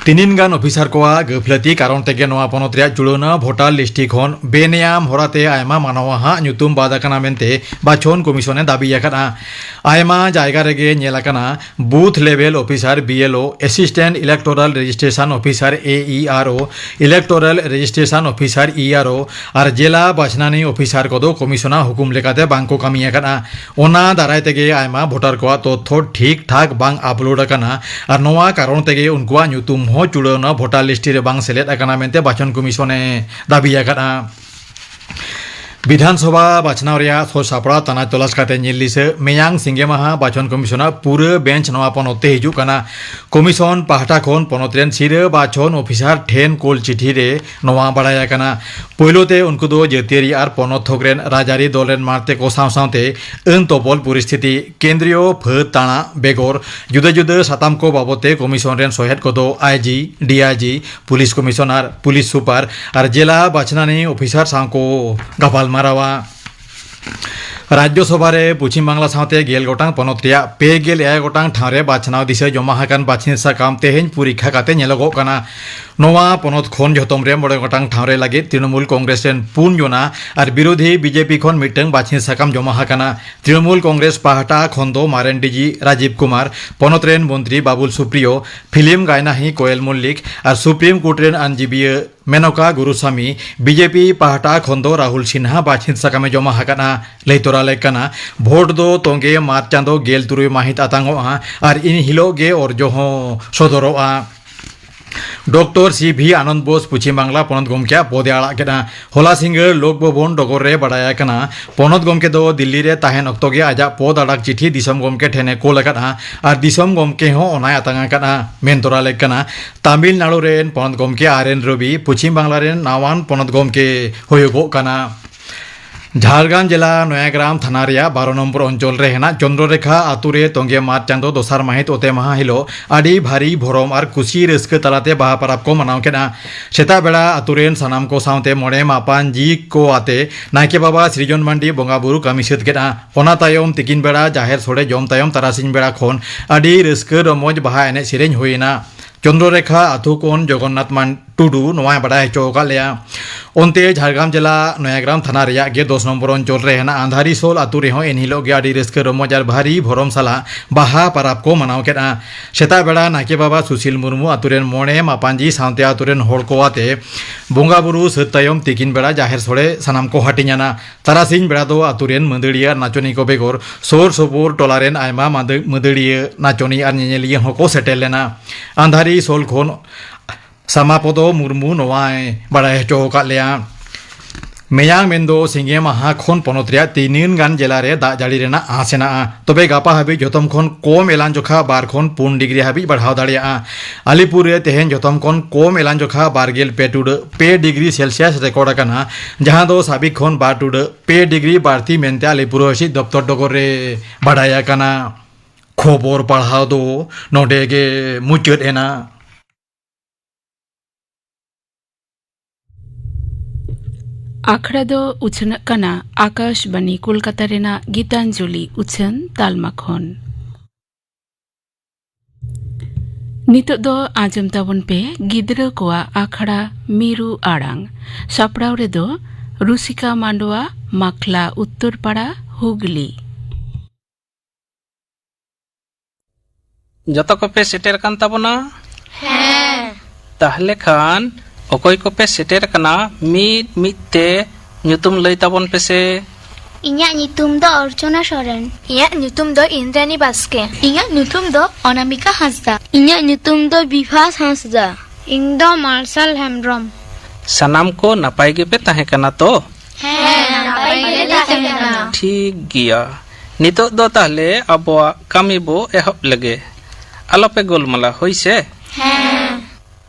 ᱛᱤᱱᱤᱱ ᱜᱟᱱ ᱚᱯᱷᱤᱥᱟᱨ ᱠᱚᱣᱟᱜ ᱜᱟᱹᱯᱷᱞᱟᱹᱛᱤ ᱠᱟᱨᱚᱱ ᱛᱮᱜᱮ ᱱᱚᱣᱟ ᱯᱚᱱᱚᱛ ᱨᱮᱭᱟᱜ ᱡᱩᱲᱟᱹᱱᱟ ᱵᱷᱳᱴᱟᱨ ᱞᱤᱥᱴ ᱠᱷᱚᱱ ᱵᱮᱱᱮᱭᱟᱢ ᱦᱚᱨᱟᱛᱮ ᱟᱭᱢᱟ ᱢᱟᱱᱣᱟ ᱦᱟᱜ ᱧᱩᱛᱩᱢ ᱵᱟᱫ ᱟᱠᱟᱱᱟ ᱢᱮᱱᱛᱮ ᱵᱟᱪᱷᱚᱱ ᱠᱚᱢᱤᱥᱚᱱ ᱮ ᱫᱟᱹᱵᱤ ᱟᱠᱟᱫᱼᱟ᱾ ᱟᱭᱢᱟ ᱡᱟᱭᱜᱟ ᱨᱮᱜᱮ ᱧᱮᱞ ᱟᱠᱟᱱᱟ, ᱵᱩᱛᱷ ᱞᱮᱵᱮᱞ ᱚᱯᱷᱤᱥᱟᱨ, ᱵᱤ ᱮᱞ ᱳ, ᱮᱥᱤᱥᱴᱮᱱᱴ ᱤᱞᱮᱠᱴᱳᱨᱟᱞ ᱨᱮᱡᱤᱥᱴᱨᱮᱥᱚᱱ ᱚᱯᱷᱤᱥᱟᱨ, ᱮ ᱤ ᱟᱨ ᱳ, ᱤᱞᱮᱠᱴᱳᱨᱟᱞ ᱨᱮᱡᱤᱥᱴᱨᱮᱥᱚᱱ ᱚᱯᱷᱤᱥᱟᱨ, ᱤ ᱟᱨ ᱳ, ᱟᱨ ᱡᱮᱞᱟ ᱵᱟᱪᱷᱱᱟᱱᱤ ᱚᱯᱷᱤᱥᱟᱨ ᱠᱚᱫᱚ ᱠᱚᱢᱤᱥᱚᱱᱟᱜ ᱦᱩᱠᱩᱢ ᱞᱮᱠᱟᱛᱮ ᱵᱟᱝ ᱠᱚ ᱠᱟᱹᱢᱤ ᱟᱠᱟᱫᱼᱟ᱾ ᱚᱱᱟ ᱫᱟᱨᱟᱭ ᱛᱮᱜᱮ ᱟᱭᱢᱟ ᱵᱷᱳᱴᱟᱨ ᱠᱚᱣᱟᱜ ᱛᱚᱛᱛᱷᱚ ᱴᱷᱤᱠ ᱴᱷᱟᱠ ᱵᱟᱝ ᱟᱯᱞᱳᱰ ᱟᱠᱟᱱᱟ ᱟᱨ ᱱᱚᱣᱟ ᱠᱟᱨᱚᱱ ᱛᱮᱜᱮ ᱩᱱᱠᱩᱣᱟᱜ ᱧᱩᱛᱩᱢ ᱦᱚᱸ ᱪᱩᱲᱟᱹᱣᱱᱟ ᱵᱷᱳᱴᱟᱨ ᱞᱤᱥᱴ ᱨᱮ ᱵᱟᱝ ᱥᱮᱞᱮᱫ ᱟᱠᱟᱱᱟ ᱢᱮᱱᱛᱮ ᱵᱟᱪᱷᱚᱱ ᱠᱚᱢᱤᱥᱚᱱ ᱮ ᱫᱟᱹᱵᱤ ᱟᱠᱟᱫᱼᱟ᱾ ᱵᱤᱫᱷᱟᱱ ᱥᱚᱵᱷᱟ ᱵᱟᱪᱷᱱᱟᱣ ᱨᱮᱭᱟᱜ ᱥᱚᱡᱽ ᱥᱟᱯᱲᱟᱣ ᱛᱟᱱᱟᱪ ᱛᱚᱞᱟᱥ ᱠᱟᱛᱮ ᱧᱮᱞ ᱫᱤᱥᱟᱹ᱾ ᱢᱮᱭᱟᱝ ᱥᱤᱸᱜᱮ ᱢᱟᱦᱟ ᱵᱟᱪᱷᱚᱱ ᱠᱚᱢᱤᱥᱚᱱᱟᱜ ᱯᱩᱨᱟᱹ ᱵᱮᱧᱪ ᱱᱚᱣᱟ ᱯᱚᱱᱚᱛ ᱛᱮ ᱦᱤᱡᱩᱜ ᱠᱟᱱᱟ᱾ ᱠᱚᱢᱤᱥᱚᱱ ᱯᱟᱦᱴᱟ ᱠᱷᱚᱱ ᱯᱚᱱᱚᱛ ᱨᱮᱱ ᱥᱤᱨᱟᱹ ᱵᱟᱪᱷᱚᱱ ᱚᱯᱷᱤᱥᱟᱨ ᱴᱷᱮᱱ ᱠᱳᱞ ᱪᱤᱴᱷᱤ ᱨᱮ ᱱᱚᱣᱟ ᱵᱟᱲᱟᱭ ᱟᱠᱟᱱᱟ᱾ ᱯᱳᱭᱞᱳ ᱛᱮ ᱩᱱᱠᱩ ᱫᱚ ᱡᱟᱹᱛᱤᱭᱟᱹᱨᱤ ᱟᱨ ᱯᱚᱱᱚᱛ ᱛᱷᱚᱠ ᱨᱮᱱ ᱨᱟᱡᱽᱟᱹᱨᱤ ᱫᱚᱞ ᱨᱮᱱ ᱢᱟᱬᱛᱮ ᱠᱚ ᱥᱟᱶ ᱥᱟᱶᱛᱮ ᱟᱹᱱ ᱛᱚᱯᱚᱞ ᱯᱚᱨᱤᱥᱛᱷᱤᱛᱤ, ᱠᱮᱱᱫᱨᱤᱭᱚ ᱯᱷᱟᱹᱫ ᱛᱟᱬᱟ ᱵᱮᱜᱚᱨ ᱡᱩᱫᱟᱹ ᱡᱩᱫᱟᱹ ᱥᱟᱛᱟᱢ ᱠᱚ ᱵᱟᱵᱚᱛ ᱛᱮ ᱠᱚᱢᱤᱥᱚᱱ ᱨᱮᱱ ᱥᱚᱦᱮᱫ ᱠᱚᱫᱚ ᱟᱭ ᱡᱤ, ᱰᱤ ᱟᱭ ᱡᱤ, ᱯᱩᱞᱤᱥ ᱠᱚᱢᱤᱥᱚᱱᱟᱨ, ᱯᱩᱞᱤᱥ ᱥᱩᱯᱟᱨ ᱟᱨ ᱡᱮᱞᱟ ᱵᱟᱪᱷᱱᱟᱱᱤ ᱚᱯᱷᱤᱥᱟᱨ ᱥᱟᱶ ᱠᱚ ᱜᱟᱯᱟᱞ ᱢᱟᱨᱟᱣᱟ᱾ ᱨᱟᱡᱽᱡᱚ ᱥᱚᱵᱷᱟ ᱨᱮ ᱯᱚᱪᱷᱤᱢ ᱵᱟᱝᱞᱟ ᱥᱟᱶᱛᱮ ᱜᱮᱞ ᱜᱚᱴᱟᱝ ᱯᱚᱱᱚᱛ ᱨᱮᱭᱟᱜ ᱯᱮ ᱜᱮᱞ ᱮᱭᱟᱭ ᱜᱚᱴᱟᱝ ᱴᱷᱟᱶ ᱨᱮ ᱵᱟᱪᱷᱱᱟᱣ ᱫᱤᱥᱟᱹ ᱡᱚᱢᱟ ᱟᱠᱟᱱ ᱵᱟᱪᱷᱱᱤ ᱥᱟᱠᱟᱢ ᱛᱮᱦᱮᱧ ᱯᱚᱨᱤᱠᱠᱷᱟ ᱠᱟᱛᱮ ᱧᱮᱞᱚᱜᱚᱜ ᱠᱟᱱᱟ᱾ ᱱᱚᱣᱟ ᱯᱚᱱᱚᱛ ᱠᱷᱚᱱ ᱡᱷᱚᱛᱚᱢ ᱨᱮ ᱢᱚᱬᱮ ᱜᱚᱴᱟᱝ ᱴᱷᱟᱶ ᱨᱮ ᱞᱟᱹᱜᱤᱫ ᱛᱨᱤᱱᱚᱢᱩᱞ ᱠᱚᱝᱜᱨᱮᱥ ᱨᱮᱱ ᱯᱩᱱ ᱡᱚᱱᱟ ᱟᱨ ᱵᱤᱨᱳᱫᱷᱤ ᱵᱤᱡᱮᱯᱤ ᱠᱷᱚᱱ ᱢᱤᱫᱴᱟᱝ ᱵᱟᱪᱷᱱᱤ ᱥᱟᱠᱟᱢ ᱡᱚᱢᱟ ᱟᱠᱟᱱᱟ᱾ ᱛᱨᱤᱱᱚᱢᱩᱞ ᱠᱚᱝᱜᱨᱮᱥ ᱯᱟᱦᱴᱟ ᱠᱷᱚᱱ ᱫᱚ ᱢᱟᱨᱮᱱ ᱰᱤᱡᱤ ᱨᱟᱡᱤᱵᱽ ᱠᱩᱢᱟᱨ, ᱯᱚᱱᱚᱛ ᱨᱮᱱ ᱢᱚᱱᱛᱨᱤ ᱵᱟᱵᱩᱞ ᱥᱩᱯᱨᱤᱭᱚ, ᱯᱷᱤᱞᱢ ᱜᱟᱭᱱᱟᱦᱤ ᱠᱳᱭᱮᱞ ᱢᱚᱞᱞᱤᱠ ᱟᱨ ᱥᱩᱯᱨᱤᱢ ᱠᱳᱨᱴ ᱨᱮᱱ ᱟᱹᱱᱡᱤᱵᱤᱭᱟᱹ ᱢᱮᱱᱚᱠᱟ ᱜᱩᱨᱩᱥᱟᱢᱤ, ᱵᱤᱡᱮᱯᱤ ᱯᱟᱦᱴᱟ ᱠᱷᱚᱱ ᱫᱚ ᱨᱟᱦᱩᱞ ᱥᱤᱱᱦᱟ ᱵᱟᱪᱷᱤᱛ ᱥᱟᱠᱟᱢᱮ ᱡᱚᱢᱟ ᱟᱠᱟᱫᱼᱟ᱾ ᱞᱟᱹᱭ ᱛᱚᱨᱟ ᱞᱮᱠ ᱠᱟᱱᱟ, ᱵᱷᱳᱴ ᱫᱚ ᱛᱚᱸᱜᱮ ᱢᱟᱨᱪ ᱪᱟᱸᱫᱚ ᱜᱮᱞ ᱛᱩᱨᱩᱭ ᱢᱟᱹᱦᱤᱛ ᱟᱛᱟᱝᱚᱜᱼᱟ ᱟᱨ ᱤᱱ ᱦᱤᱞᱳᱜ ᱜᱮ ᱚᱨᱡᱚ ᱦᱚᱸ ᱥᱚᱫᱚᱨᱚᱜᱼᱟ᱾ ᱰᱚᱠᱴᱚᱨ ᱥᱤ ᱵᱷᱤ ᱟᱱᱚᱱᱫ ᱵᱳᱥ ᱯᱚᱪᱷᱤᱢ ᱵᱟᱝᱞᱟ ᱯᱚᱱᱚᱛ ᱜᱚᱢᱠᱮᱭᱟᱜ ᱯᱚᱫᱮ ᱟᱲᱟᱜ ᱠᱮᱫᱼᱟ᱾ ᱦᱚᱞᱟ ᱥᱤᱸᱜᱟᱹᱲ ᱞᱳᱠ ᱵᱷᱚᱵᱚᱱ ᱰᱚᱜᱚᱨ ᱨᱮ ᱵᱟᱰᱟᱭ ᱟᱠᱟᱱᱟ, ᱯᱚᱱᱚᱛ ᱜᱚᱢᱠᱮ ᱫᱚ ᱫᱤᱞᱞᱤ ᱨᱮ ᱛᱟᱦᱮᱱ ᱚᱠᱛᱚ ᱜᱮ ᱟᱡᱟᱜ ᱯᱚᱫ ᱟᱲᱟᱜ ᱪᱤᱴᱷᱤ ᱫᱤᱥᱚᱢ ᱜᱚᱢᱠᱮ ᱴᱷᱮᱱᱮ ᱠᱳᱞ ᱟᱠᱟᱫᱼᱟ ᱟᱨ ᱫᱤᱥᱚᱢ ᱜᱚᱢᱠᱮ ᱦᱚᱸ ᱚᱱᱟᱭ ᱟᱛᱟᱝ ᱟᱠᱟᱫᱼᱟ᱾ ᱢᱮᱱ ᱛᱚᱨᱟ ᱞᱮᱠ ᱠᱟᱱᱟ, ᱛᱟᱢᱤᱞᱱᱟᱲᱩ ᱨᱮᱱ ᱯᱚᱱᱚᱛ ᱜᱚᱢᱠᱮ ᱟᱨ ᱮᱱ ᱨᱚᱵᱤ ᱯᱚᱪᱷᱤᱢ ᱵᱟᱝᱞᱟ ᱨᱮᱱ ᱱᱟᱣᱟᱱ ᱯᱚᱱᱚᱛ ᱜᱚᱢᱠᱮ ᱦᱩᱭᱩᱜᱚᱜ ᱠᱟᱱᱟ᱾ ᱡᱷᱟᱲᱜᱨᱟᱢ ᱡᱮᱞᱟ ᱱᱚᱭᱟᱜᱨᱟᱢ ᱛᱷᱟᱱᱟ ᱨᱮᱭᱟᱜ ᱵᱟᱨᱚ ᱱᱚᱢᱵᱚᱨ ᱚᱧᱪᱚᱞ ᱨᱮ ᱦᱮᱱᱟᱜ ᱪᱚᱱᱫᱨᱚᱨᱮᱠᱷᱟ ᱟᱛᱳ ᱨᱮ ᱛᱚᱸᱜᱮ ᱢᱟᱨᱪ ᱪᱟᱸᱫᱚ ᱫᱚᱥᱟᱨ ᱢᱟᱹᱦᱤᱛ ᱚᱛᱮ ᱢᱟᱦᱟ ᱦᱤᱞᱳᱜ ᱟᱹᱰᱤ ᱵᱷᱟᱹᱨᱤ ᱵᱷᱚᱨᱚᱢ ᱟᱨ ᱠᱩᱥᱤ ᱨᱟᱹᱥᱠᱟᱹ ᱛᱟᱞᱟᱛᱮ ᱵᱟᱦᱟ ᱯᱚᱨᱚᱵᱽ ᱠᱚ ᱢᱟᱱᱟᱣ ᱠᱮᱫᱼᱟ᱾ ᱥᱮᱛᱟᱜ ᱵᱮᱲᱟ ᱟᱛᱳ ᱨᱮᱱ ᱥᱟᱱᱟᱢ ᱠᱚ ᱥᱟᱶᱛᱮ ᱢᱚᱬᱮ ᱢᱟᱯᱟᱱᱡᱤ ᱠᱚ ᱟᱛᱮ ᱱᱟᱭᱠᱮ ᱵᱟᱵᱟ ᱥᱨᱤᱡᱚᱱ ᱢᱟᱱᱰᱤ ᱵᱚᱸᱜᱟ ᱵᱩᱨᱩ ᱠᱟᱹᱢᱤ ᱥᱟᱹᱛ ᱠᱮᱫᱼᱟ᱾ ᱚᱱᱟ ᱛᱟᱭᱚᱢ ᱛᱤᱠᱤᱱ ᱵᱮᱲᱟ ᱡᱟᱦᱮᱨ ᱥᱳᱲᱮ ᱡᱚᱢ ᱛᱟᱭᱚᱢ ᱛᱟᱨᱟᱥᱤᱧ ᱵᱮᱲᱟ ᱠᱷᱚᱱ ᱟᱹᱰᱤ ᱨᱟᱹᱥᱠᱟᱹ ᱨᱚᱢᱚᱡᱽ ᱵᱟᱦᱟ ᱮᱱᱮᱡ ᱥᱮᱨᱮᱧ ᱦᱩᱭᱮᱱᱟ᱾ ᱪᱚᱱᱫᱨᱚᱨᱮᱠᱷᱟ ᱟᱛᱳ ᱠᱷᱚᱱ ᱡᱚᱜᱚᱱᱱᱟᱛᱷ ᱢᱟᱱ ᱴᱩᱰᱩ ᱱᱚᱣᱟᱭ ᱵᱟᱰᱟᱭ ᱦᱚᱪᱚ ᱟᱠᱟᱫ ᱞᱮᱭᱟ᱾ ᱚᱱᱛᱮ ᱡᱷᱟᱲᱜᱨᱟᱢ ᱡᱮᱞᱟ ᱱᱚᱭᱟᱜᱨᱟᱢ ᱛᱷᱟᱱᱟ ᱨᱮᱭᱟᱜ ᱜᱮ ᱫᱚᱥ ᱱᱚᱢᱵᱚᱨ ᱚᱧᱪᱚᱞ ᱨᱮ ᱦᱮᱱᱟᱜ ᱟᱱᱫᱷᱟᱨᱤ ᱥᱳᱞ ᱟᱛᱳ ᱨᱮᱦᱚᱸ ᱮᱱᱦᱤᱞᱳᱜ ᱜᱮ ᱟᱹᱰᱤ ᱨᱟᱹᱥᱠᱟᱹ ᱨᱚᱢᱚᱡᱽ ᱟᱨ ᱵᱷᱟᱹᱨᱤ ᱵᱷᱚᱨᱚᱢ ᱥᱟᱞᱟᱜ ᱵᱟᱦᱟ ᱯᱟᱨᱟᱵᱽ ᱠᱚ ᱢᱟᱱᱟᱣ ᱠᱮᱫᱼᱟ᱾ ᱥᱮᱛᱟᱜ ᱵᱮᱲᱟ ᱱᱟᱭᱠᱮ ᱵᱟᱵᱟ ᱥᱩᱥᱤᱞ ᱢᱩᱨᱢᱩ ᱟᱛᱳ ᱨᱮᱱ ᱢᱚᱬᱮ ᱢᱟᱯᱟᱧᱡᱤ ᱥᱟᱶᱛᱮ ᱟᱛᱳ ᱨᱮᱱ ᱦᱚᱲ ᱠᱚ ᱟᱛᱮ ᱵᱚᱸᱜᱟ ᱵᱩᱨᱩ ᱥᱟᱹᱛ ᱛᱟᱭᱚᱢ ᱛᱤᱠᱤᱱ ᱵᱮᱲᱟ ᱡᱟᱦᱮᱨ ᱥᱳᱲᱮ ᱥᱟᱱᱟᱢ ᱠᱚ ᱦᱟᱹᱴᱤᱧ ᱟᱱᱟ᱾ ᱛᱟᱨᱟᱥᱤᱧ ᱵᱮᱲᱟ ᱫᱚ ᱟᱛᱳ ᱨᱮᱱ ᱢᱟᱹᱫᱟᱹᱲᱤᱭᱟᱹ ᱟᱨ ᱱᱟᱪᱚᱱᱤ ᱠᱚ ᱵᱮᱜᱚᱨ ᱥᱳᱨ ᱥᱳᱯᱳᱨ ᱴᱚᱞᱟ ᱨᱮᱱ ᱟᱭᱢᱟ ᱢᱟᱹᱫᱟᱹ-, ᱢᱟᱹᱫᱟᱹᱲᱤᱭᱟᱹ, ᱱᱟᱪᱚᱱᱤ ᱟᱨ ᱧᱮᱧᱮᱞᱤᱭᱟᱹ ᱦᱚᱸᱠᱚ ᱥᱮᱴᱮᱨ ᱞᱮᱱᱟ᱾ ᱟᱱᱫᱷᱟᱨᱤ ᱥᱳᱞ ᱠᱷᱚᱱ ᱥᱟᱢᱟᱯᱚᱫᱚ ᱢᱩᱨᱢᱩ ᱱᱚᱣᱟᱭ ᱵᱟᱲᱟᱭ ᱦᱚᱪᱚ ᱟᱠᱟᱫ ᱞᱮᱭᱟ᱾ ᱢᱮᱭᱟᱝ ᱢᱮᱱᱫᱚ ᱥᱤᱸᱜᱮ ᱢᱟᱦᱟ ᱠᱷᱚᱱ ᱯᱚᱱᱚᱛ ᱨᱮᱭᱟᱜ ᱛᱤᱱᱟᱹᱱ ᱜᱟᱱ ᱡᱮᱞᱟ ᱨᱮ ᱫᱟᱜ ᱡᱟᱹᱲᱤ ᱨᱮᱱᱟᱜ ᱟᱸᱥ ᱦᱮᱱᱟᱜᱼᱟ᱾ ᱛᱚᱵᱮ ᱜᱟᱯᱟ ᱦᱟᱹᱵᱤᱡ ᱡᱚᱛᱚᱢ ᱠᱷᱚᱱ ᱠᱚᱢ ᱮᱞᱟᱝ ᱡᱚᱠᱷᱟ ᱵᱟᱨ ᱠᱷᱚᱱ ᱯᱩᱱ ᱰᱤᱜᱽᱨᱤ ᱦᱟᱹᱵᱤᱡ ᱵᱟᱲᱦᱟᱣ ᱫᱟᱲᱮᱭᱟᱜᱼᱟ᱾ ᱟᱞᱤᱯᱩᱨ ᱨᱮ ᱛᱮᱦᱮᱧ ᱡᱚᱛᱚᱢ ᱠᱷᱚᱱ ᱠᱚᱢ ᱮᱞᱟᱝ ᱡᱚᱠᱷᱟ ᱵᱟᱨ ᱜᱮᱞ ᱯᱮ ᱴᱩᱰᱟᱹᱜ ᱯᱮ ᱰᱤᱜᱽᱨᱤ ᱥᱮᱞᱥᱤᱭᱟᱥ ᱨᱮᱠᱚᱨᱰ ᱟᱠᱟᱱᱟ, ᱡᱟᱦᱟᱸ ᱫᱚ ᱥᱟᱵᱤᱠ ᱠᱷᱚᱱ ᱵᱟᱨ ᱴᱩᱰᱟᱹᱜ ᱯᱮ ᱰᱤᱜᱽᱨᱤ ᱵᱟᱹᱲᱛᱤ ᱢᱮᱱᱛᱮ ᱟᱞᱤᱯᱩᱨ ᱦᱚᱭ ᱦᱤᱸᱥᱤᱫ ᱫᱚᱯᱛᱚᱨ ᱰᱚᱜᱚᱨ ᱨᱮ ᱵᱟᱰᱟᱭ ᱟᱠᱟᱱᱟ᱾ ᱠᱷᱚᱵᱚᱨ ᱯᱟᱲᱦᱟᱣ ᱫᱚ ᱱᱚᱰᱮ ᱜᱮ ᱢᱩᱪᱟᱹᱫ ᱮᱱᱟ᱾ ᱟᱠᱷᱲᱟ ᱫᱚ ᱩᱪᱷᱟᱹᱱᱚᱜ ᱠᱟᱱᱟ ᱟᱠᱟᱥᱵᱟᱱᱤ ᱠᱳᱞᱠᱟᱛᱟ ᱨᱮᱱᱟᱜ ᱜᱤᱛᱟᱧᱡᱚᱞᱤ ᱩᱪᱷᱟᱹᱱ ᱛᱟᱞᱢᱟ ᱠᱷᱚᱱ᱾ ᱱᱤᱛᱚᱜ ᱫᱚ ᱟᱸᱡᱚᱢ ᱛᱟᱵᱚᱱ ᱯᱮ ᱜᱤᱫᱽᱨᱟᱹ ᱠᱚᱣᱟᱜ ᱟᱠᱷᱲᱟ ᱢᱤᱨᱩ ᱟᱲᱟᱝ᱾ ᱥᱟᱯᱲᱟᱣ ᱨᱮᱫᱚ ᱨᱩᱥᱤᱠᱟ ᱢᱟᱱᱰᱣᱟ, ᱢᱟᱠᱷᱞᱟ ᱩᱛᱛᱚᱨ ᱯᱟᱲᱟ, ᱦᱩᱜᱽᱞᱤ᱾ ᱡᱚᱛᱚ ᱠᱚᱯᱮ ᱥᱮᱴᱮᱨ ᱟᱠᱟᱱ ᱛᱟᱵᱚᱱᱟ? ᱦᱮᱸ᱾ ᱛᱟᱦᱞᱮ ᱠᱷᱟᱱ ᱚᱠᱚᱭ ᱠᱚᱯᱮ ᱥᱮᱴᱮᱨ ᱟᱠᱟᱱᱟ, ᱢᱤᱫ ᱢᱤᱫ ᱛᱮ ᱧᱩᱛᱩᱢ ᱞᱟᱹᱭ ᱛᱟᱵᱚᱱ ᱯᱮᱥᱮ᱾ ᱤᱧᱟᱜ ᱧᱩᱛᱩᱢ ᱫᱚ ᱚᱨᱪᱚᱱᱟ ᱥᱚᱨᱮᱱ᱾ ᱤᱧᱟᱜ ᱧᱩᱛᱩᱢ ᱫᱚ ᱤᱱᱫᱨᱟᱱᱤ ᱵᱟᱥᱠᱮ᱾ ᱤᱧᱟᱜ ᱧᱩᱛᱩᱢ ᱫᱚ ᱚᱱᱟᱢᱤᱠᱟ ᱦᱟᱸᱥᱫᱟ᱾ ᱤᱧᱟᱜ ᱧᱩᱛᱩᱢ ᱫᱚ ᱵᱤᱵᱷᱟᱥ ᱦᱟᱸᱥᱫᱟ᱾ ᱤᱧ ᱫᱚ ᱢᱟᱨᱥᱟᱞ ᱦᱮᱢᱵᱨᱚᱢ᱾ ᱥᱟᱱᱟᱢ ᱠᱚ ᱱᱟᱯᱟᱭ ᱜᱮᱯᱮ ᱛᱟᱦᱮᱸ ᱠᱟᱱᱟ ᱛᱚ? ᱦᱮᱸ, ᱱᱟᱯᱟᱭ ᱜᱮᱞᱮ ᱛᱟᱦᱮᱸ ᱠᱟᱱᱟ᱾ ᱴᱷᱤᱠ ᱜᱮᱭᱟ, ᱱᱤᱛᱚᱜ ᱫᱚ ᱛᱟᱦᱞᱮ ᱟᱵᱚᱣᱟᱜ ᱠᱟᱹᱢᱤ ᱵᱚ ᱮᱦᱚᱵ ᱞᱮᱜᱮ᱾ ᱟᱞᱚᱯᱮ ᱜᱳᱞᱢᱟᱞᱟ, ᱦᱳᱭ ᱥᱮ? ᱦᱮᱸ᱾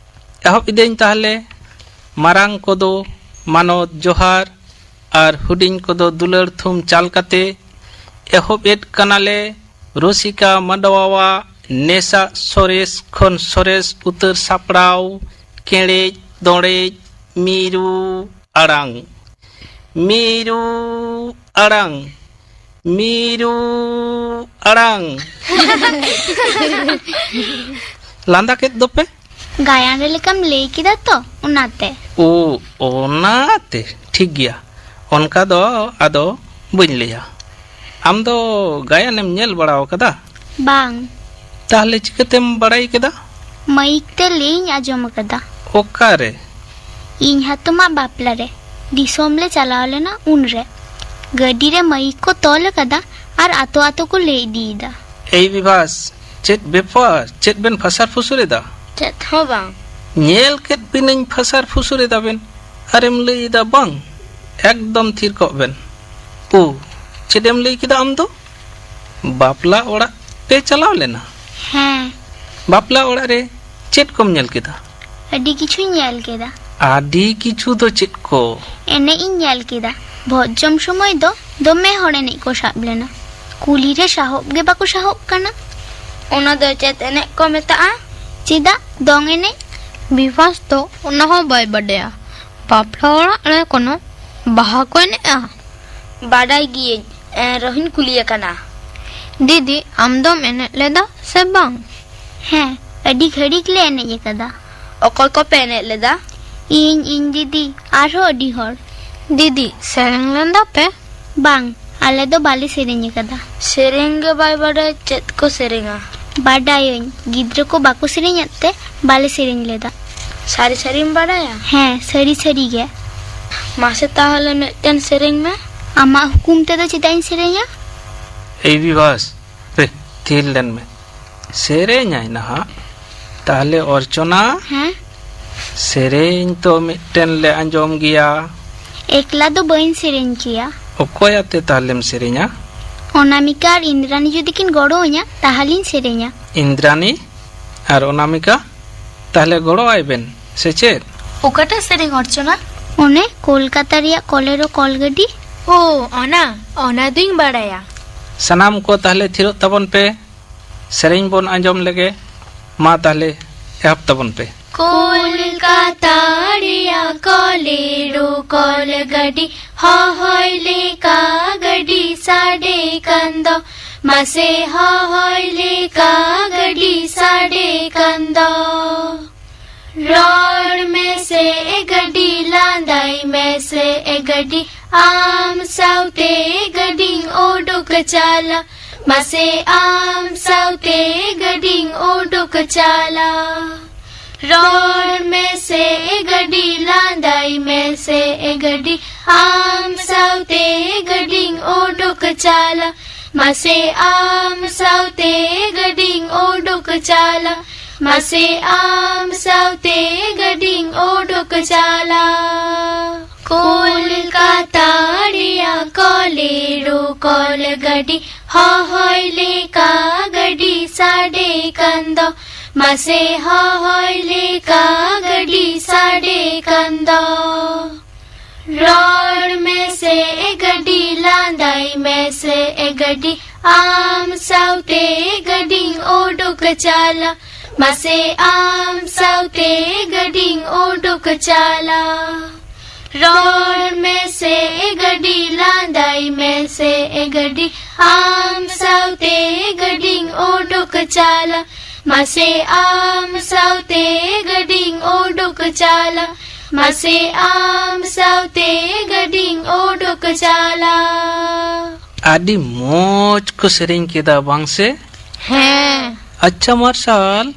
ᱮᱦᱚᱵ ᱤᱫᱟᱹᱧ ᱛᱟᱦᱞᱮ᱾ ᱢᱟᱨᱟᱝ ᱠᱚᱫᱚ ᱢᱟᱱᱚᱛ ᱡᱚᱦᱟᱨ ᱟᱨ ᱦᱩᱰᱤᱧ ᱠᱚᱫᱚ ᱫᱩᱞᱟᱹᱲ ᱛᱷᱩᱢ ᱪᱟᱞ ᱠᱟᱛᱮ ᱮᱦᱚᱵ ᱮᱫ ᱠᱟᱱᱟᱞᱮ ᱨᱩᱥᱤᱠᱟ ᱢᱟᱰᱣᱟᱣᱟᱜ ᱱᱮᱥᱟᱜ ᱥᱚᱨᱮᱥ ᱠᱷᱚᱱ ᱥᱚᱨᱮᱥ ᱩᱛᱟᱹᱨ ᱥᱟᱯᱲᱟᱣ, ᱠᱮᱲᱮᱡ ᱫᱚᱲᱮᱡ ᱢᱤᱨᱩ ᱟᱲᱟᱝ᱾ ᱢᱤᱨᱩ ᱟᱲᱟᱝ, ᱢᱤᱨᱩ ᱟᱲᱟᱝ᱾ ᱞᱟᱸᱫᱟ ᱠᱮᱫ ᱫᱚᱯᱮ? ᱜᱟᱭᱟᱱ ᱨᱮ ᱞᱮᱠᱟᱢ ᱞᱟᱹᱭ ᱠᱮᱫᱟ ᱛᱚ, ᱚᱱᱟᱛᱮ᱾ ᱳ, ᱚᱱᱟᱛᱮ᱾ ᱴᱷᱤᱠ ᱜᱮᱭᱟ, ᱚᱱᱠᱟ ᱫᱚ ᱟᱫᱚ ᱵᱟᱹᱧ ᱞᱟᱹᱭᱟ᱾ ᱟᱢ ᱫᱚ ᱜᱟᱭᱟᱱᱮᱢ ᱧᱮᱞ ᱵᱟᱲᱟ ᱟᱠᱟᱫᱟ? ᱵᱟᱝ᱾ ᱛᱟᱦᱞᱮ ᱪᱤᱠᱟᱹᱛᱮᱢ ᱵᱟᱲᱟᱭ ᱠᱮᱫᱟ? ᱢᱟᱹᱭᱤᱠ ᱛᱮ ᱞᱟᱹᱭᱤᱧ ᱟᱸᱡᱚᱢ ᱟᱠᱟᱫᱟ᱾ ᱚᱠᱟᱨᱮ? ᱤᱧ ᱦᱟᱛᱚᱢᱟᱜ ᱵᱟᱯᱞᱟ ᱨᱮ ᱫᱤᱥᱚᱢ ᱞᱮ ᱪᱟᱞᱟᱣ ᱞᱮᱱᱟ ᱩᱱᱨᱮ᱾ ᱜᱟᱹᱰᱤ ᱨᱮ ᱢᱟᱹᱭᱤᱠ ᱠᱚ ᱛᱚᱞ ᱟᱠᱟᱫᱟ ᱟᱨ ᱟᱛᱳ ᱟᱛᱳ ᱠᱚ ᱞᱟᱹᱭ ᱤᱫᱤᱭᱮᱫᱟ᱾ ᱮᱭ ᱵᱤᱵᱷᱟᱥ, ᱪᱮᱫ ᱵᱮᱯᱟᱨ? ᱪᱮᱫ ᱵᱮᱱ ᱯᱷᱟᱥᱟᱨ ᱯᱷᱩᱥᱩᱨ ᱮᱫᱟ? ᱪᱮᱫ ᱦᱚᱸ ᱵᱟᱝ᱾ ᱧᱮᱞ ᱠᱮᱫ ᱵᱤᱱᱟᱹᱧ ᱯᱷᱟᱥᱟᱨ ᱯᱷᱩᱥᱩᱨ ᱮᱫᱟ ᱵᱮᱱ, ᱟᱨᱮᱢ ᱞᱟᱹᱭ ᱮᱫᱟ ᱵᱟᱝ? ᱮᱠᱫᱚᱢ ᱛᱷᱤᱨ ᱠᱚᱜ ᱵᱮᱱ᱾ ᱳ, ᱪᱮᱫ ᱮᱢ ᱞᱟᱹᱭ ᱠᱮᱫᱟ ᱟᱢ ᱫᱚ? ᱵᱟᱯᱞᱟ ᱚᱲᱟᱜ ᱯᱮ ᱪᱟᱞᱟᱣ ᱞᱮᱱᱟ? ᱦᱮᱸ᱾ ᱵᱟᱯᱞᱟ ᱚᱲᱟᱜ ᱨᱮ ᱪᱮᱫ ᱠᱚᱢ ᱧᱮᱞ ᱠᱮᱫᱟ? ᱟᱹᱰᱤ ᱠᱤᱪᱷᱩᱧ ᱧᱮᱞ ᱠᱮᱫᱟ᱾ ᱟᱹᱰᱤ ᱠᱤᱪᱷᱩ ᱫᱚ ᱪᱮᱫ ᱠᱚ? ᱮᱱᱮᱡ ᱤᱧ ᱧᱮᱞ ᱠᱮᱫᱟ᱾ ᱵᱷᱚᱡᱽ ᱡᱚᱢ ᱥᱚᱢᱚᱭ ᱫᱚ ᱫᱚᱢᱮ ᱦᱚᱲ ᱮᱱᱮᱡ ᱠᱚ ᱥᱟᱵ ᱞᱮᱱᱟ᱾ ᱠᱩᱞᱦᱤ ᱨᱮ ᱥᱟᱦᱚᱵ ᱜᱮ ᱵᱟᱠᱚ ᱥᱟᱦᱚᱵ ᱠᱟᱱᱟ᱾ ᱚᱱᱟ ᱫᱚ ᱪᱮᱫ ᱮᱱᱮᱡ ᱠᱚ ᱢᱮᱛᱟᱜᱼᱟ? ᱪᱮᱫᱟᱜ, ᱫᱚᱝ ᱮᱱᱮᱡ᱾ ᱵᱤᱵᱷᱟᱥ ᱫᱚ ᱚᱱᱟ ᱦᱚᱸ ᱵᱟᱭ ᱵᱟᱰᱟᱭᱟ᱾ ᱵᱟᱯᱞᱟ ᱚᱲᱟᱜ ᱨᱮ ᱠᱳᱱᱳ ᱵᱟᱦᱟ ᱠᱚ ᱮᱱᱮᱡᱼᱟ? ᱵᱟᱰᱟᱭ ᱜᱤᱭᱟᱹᱧ, ᱮᱱ ᱨᱮᱦᱚᱸᱧ ᱠᱩᱞᱤ ᱟᱠᱟᱱᱟ᱾ ᱫᱤᱫᱤ, ᱟᱢ ᱫᱚᱢ ᱮᱱᱮᱡ ᱞᱮᱫᱟ ᱥᱮ ᱵᱟᱝ? ᱦᱮᱸ, ᱟᱹᱰᱤ ᱜᱷᱟᱹᱲᱤᱠ ᱞᱮ ᱮᱱᱮᱡ ᱟᱠᱟᱫᱟ᱾ ᱚᱠᱚᱭ ᱠᱚᱯᱮ ᱮᱱᱮᱡ ᱞᱮᱫᱟ? ᱤᱧ, ᱤᱧ ᱫᱤᱫᱤ, ᱟᱨᱦᱚᱸ ᱟᱹᱰᱤ ᱦᱚᱲ᱾ ᱫᱤᱫᱤ, ᱥᱮᱨᱮᱧ ᱞᱮᱫᱟ ᱯᱮ? ᱵᱟᱝ, ᱟᱞᱮ ᱫᱚ ᱵᱟᱞᱮ ᱥᱮᱨᱮᱧ ᱟᱠᱟᱫᱟ᱾ ᱥᱮᱨᱮᱧ ᱜᱮ ᱵᱟᱭ ᱵᱟᱰᱟᱭ, ᱪᱮᱫ ᱠᱚ ᱥᱮᱨᱮᱧᱟ? ᱵᱟᱰᱟᱭᱟᱹᱧ, ᱜᱤᱫᱽᱨᱟᱹ ᱠᱚ ᱵᱟᱠᱚ ᱥᱮᱨᱮᱧᱮᱫ ᱛᱮ ᱵᱟᱞᱮ ᱥᱮᱨᱮᱧ ᱞᱮᱫᱟ᱾ ᱥᱟᱹᱨᱤ ᱥᱟᱹᱨᱤᱢ ᱵᱟᱰᱟᱭᱟ? ᱦᱮᱸ, ᱥᱟᱹᱨᱤ ᱥᱟᱹᱨᱤ ᱜᱮ᱾ ᱢᱟᱥᱮ ᱛᱟᱦᱚᱞᱮ ᱢᱤᱫᱴᱮᱱ ᱥᱮᱨᱮᱧ ᱢᱮ᱾ ᱟᱢᱟᱜ ᱦᱩᱠᱩᱢ ᱛᱮᱫᱚ ᱪᱮᱫᱟᱜ ᱤᱧ ᱥᱮᱨᱮᱧᱟ? ᱮᱭ ᱵᱤᱵᱷᱟᱥ, ᱯᱮ, ᱛᱷᱤᱨ ᱞᱮᱱ ᱢᱮ᱾ ᱥᱮᱨᱮᱧᱟᱭ ᱱᱟᱦᱟᱜ᱾ ᱛᱟᱦᱞᱮ ᱚᱨᱪᱚᱱᱟ, ᱦᱮᱸ? ᱥᱮᱨᱮᱧ ᱛᱚ ᱢᱤᱫᱴᱮᱱ ᱞᱮ ᱟᱸᱡᱚᱢ ᱜᱮᱭᱟ᱾ ᱮᱠᱞᱟ ᱫᱚ ᱵᱟᱹᱧ ᱥᱮᱨᱮᱧ ᱠᱮᱭᱟ᱾ ᱚᱠᱚᱭ ᱟᱛᱮ ᱛᱟᱦᱞᱮᱢ ᱥᱮᱨᱮᱧᱟ? ᱚᱱᱟᱢᱤᱠᱟ ᱟᱨ ᱤᱱᱫᱨᱟᱱᱤ ᱡᱩᱫᱤ ᱠᱤᱱ ᱜᱚᱲᱚ ᱟᱹᱧᱟ, ᱛᱟᱦᱞᱮᱧ ᱥᱮᱨᱮᱧᱟ᱾ ᱤᱱᱫᱨᱟᱱᱤ ᱟᱨ ᱚᱱᱟᱢᱤᱠᱟ, ᱛᱟᱦᱞᱮ ᱜᱚᱲᱚ ᱟᱭ ᱵᱮᱱ, ᱥᱮ ᱪᱮᱫ? ᱚᱠᱟᱴᱟᱜ ᱥᱮᱨᱮᱧ ᱚᱨᱪᱚᱱᱟ? ᱚᱱᱮ ᱠᱳᱞᱠᱟᱛᱟ ᱨᱮᱭᱟᱜ ᱠᱚᱞᱮᱨᱳ ᱠᱚᱞ ᱜᱟᱹᱰᱤ᱾ ᱳ, ᱚᱱᱟ, ᱚᱱᱟ ᱫᱩᱧ ᱵᱟᱲᱟᱭᱟ᱾ ᱥᱟᱱᱟᱢ ᱠᱚ ᱛᱟᱦᱞᱮ ᱛᱷᱤᱨᱚᱜ ᱛᱟᱵᱚᱱ ᱯᱮ, ᱥᱮᱨᱮᱧ ᱵᱚᱱ ᱟᱸᱡᱚᱢ ᱞᱮᱜᱮ᱾ ᱢᱟ ᱛᱟᱦᱞᱮ ᱮᱦᱚᱵ ᱛᱟᱵᱚᱱ ᱯᱮ᱾ ᱠᱳᱞᱠᱟᱛᱟ ᱨᱮᱭᱟᱜ ᱠᱚᱞᱮᱨᱳ ᱠᱚᱞ ᱜᱟᱹᱰᱤ, ᱦᱚᱦᱚᱭ ᱞᱮᱠᱟ ᱜᱟᱹᱰᱤ ᱥᱟᱰᱮ ᱠᱟᱱ ᱫᱚ᱾ ᱢᱟᱥᱮ ᱦᱚᱦᱚᱭ ᱞᱮᱠᱟ ᱜᱟᱹᱰᱤ ᱥᱟᱰᱮ ᱠᱟᱱ ᱫᱚ᱾ ᱨᱚᱲ ᱢᱮᱥᱮ ᱮ ᱜᱟᱹᱰᱤ, ᱞᱟᱸᱫᱟᱭ ᱢᱮᱥᱮ ᱮ ᱜᱟᱹᱰᱤ, ᱟᱢ ᱥᱟᱶᱛᱮ ᱜᱟᱹᱰᱤᱧ ᱩᱰᱩᱠ ᱪᱟᱞᱟ᱾ ᱢᱟᱥᱮ ᱟᱢ ᱥᱟᱶᱛᱮ ᱜᱟᱹᱰᱤᱧ ᱩᱰᱩᱠ ᱪᱟᱞᱟ᱾ ᱨᱚᱲ ᱢᱮᱥᱮ ᱮ ᱜᱟᱹᱰᱤ, ᱞᱟᱸᱫᱟᱭ ᱢᱮᱥᱮ ᱮ ᱜᱟᱹᱰᱤ, ᱟᱢ ᱥᱟᱶᱛᱮ ᱜᱟᱹᱰᱤᱧ ᱩᱰᱩᱠ ᱪᱟᱞᱟ᱾ ᱢᱟᱥᱮ ᱟᱢ ᱥᱟᱶᱛᱮ ᱜᱟᱹᱰᱤᱧ ᱩᱰᱩᱠ ᱪᱟᱞᱟ᱾ ᱢᱟᱥᱮ ᱟᱢ ᱥᱟᱶᱛᱮ ᱜᱟᱹᱰᱤᱧ ᱩᱰᱩᱠ ᱪᱟᱞᱟ᱾ ᱠᱳᱞᱠᱟᱛᱟ ᱮᱲᱳ ᱠᱚᱞ ᱜᱟᱹᱰᱤ ᱦᱚᱦᱚᱭ ᱞᱮᱠᱟ ᱜᱟᱹᱰᱤ ᱥᱟᱰᱮ ᱠᱟᱱ ᱫᱚ, ᱢᱟᱥᱮ ᱦᱚᱦᱚᱭ ᱞᱮᱠᱟ ᱜᱟᱹᱰᱤ ᱥᱟᱰᱮ ᱠᱟᱱ ᱫᱚ᱾ ᱨᱚᱲ ᱢᱮᱥᱮ ᱮ ᱜᱟᱹᱰᱤ, ᱞᱟᱸᱫᱟᱭ ᱢᱮᱥᱮ ᱮ ᱜᱟᱹᱰᱤ, ᱟᱢ ᱥᱟᱶᱛᱮ ᱜᱟᱹᱰᱤᱧ ᱩᱰᱩᱠ ᱪᱟᱞᱟ, ᱢᱟᱥᱮ ᱟᱢ ᱥᱟᱶᱛᱮ ᱜᱟᱹᱰᱤᱧ ᱩᱰᱩᱠ ᱪᱟᱞᱟ᱾ ᱨᱚᱲ ᱢᱮᱥᱮ ᱮ ᱜᱟᱹᱰᱤ, ᱞᱟᱸᱫᱟᱭ ᱢᱮᱥᱮ ᱮ ᱜᱟᱹᱰᱤ, ᱟᱢ ᱥᱟᱶᱛᱮ ᱜᱟᱹᱰᱤᱧ ᱩᱰᱩᱠ ᱪᱟᱞᱟ, ᱢᱟᱥᱮ ᱟᱢ ᱥᱟᱶᱛᱮ ᱜᱟᱹᱰᱤᱧ ᱩᱰᱩᱠ ᱪᱟᱞᱟ, ᱢᱟᱥᱮ ᱟᱢ ᱥᱟᱶᱛᱮ ᱜᱟᱹᱰᱤᱧ ᱩᱰᱩᱠ ᱪᱟᱞᱟ᱾ ᱟᱹᱰᱤ ᱢᱚᱡᱽ ᱠᱚ ᱥᱮᱨᱮᱧ ᱠᱮᱫᱟ, ᱵᱟᱝ ᱥᱮ? ᱦᱮᱸ᱾ ᱟᱪᱪᱷᱟ ᱢᱟᱨᱥᱟᱞ,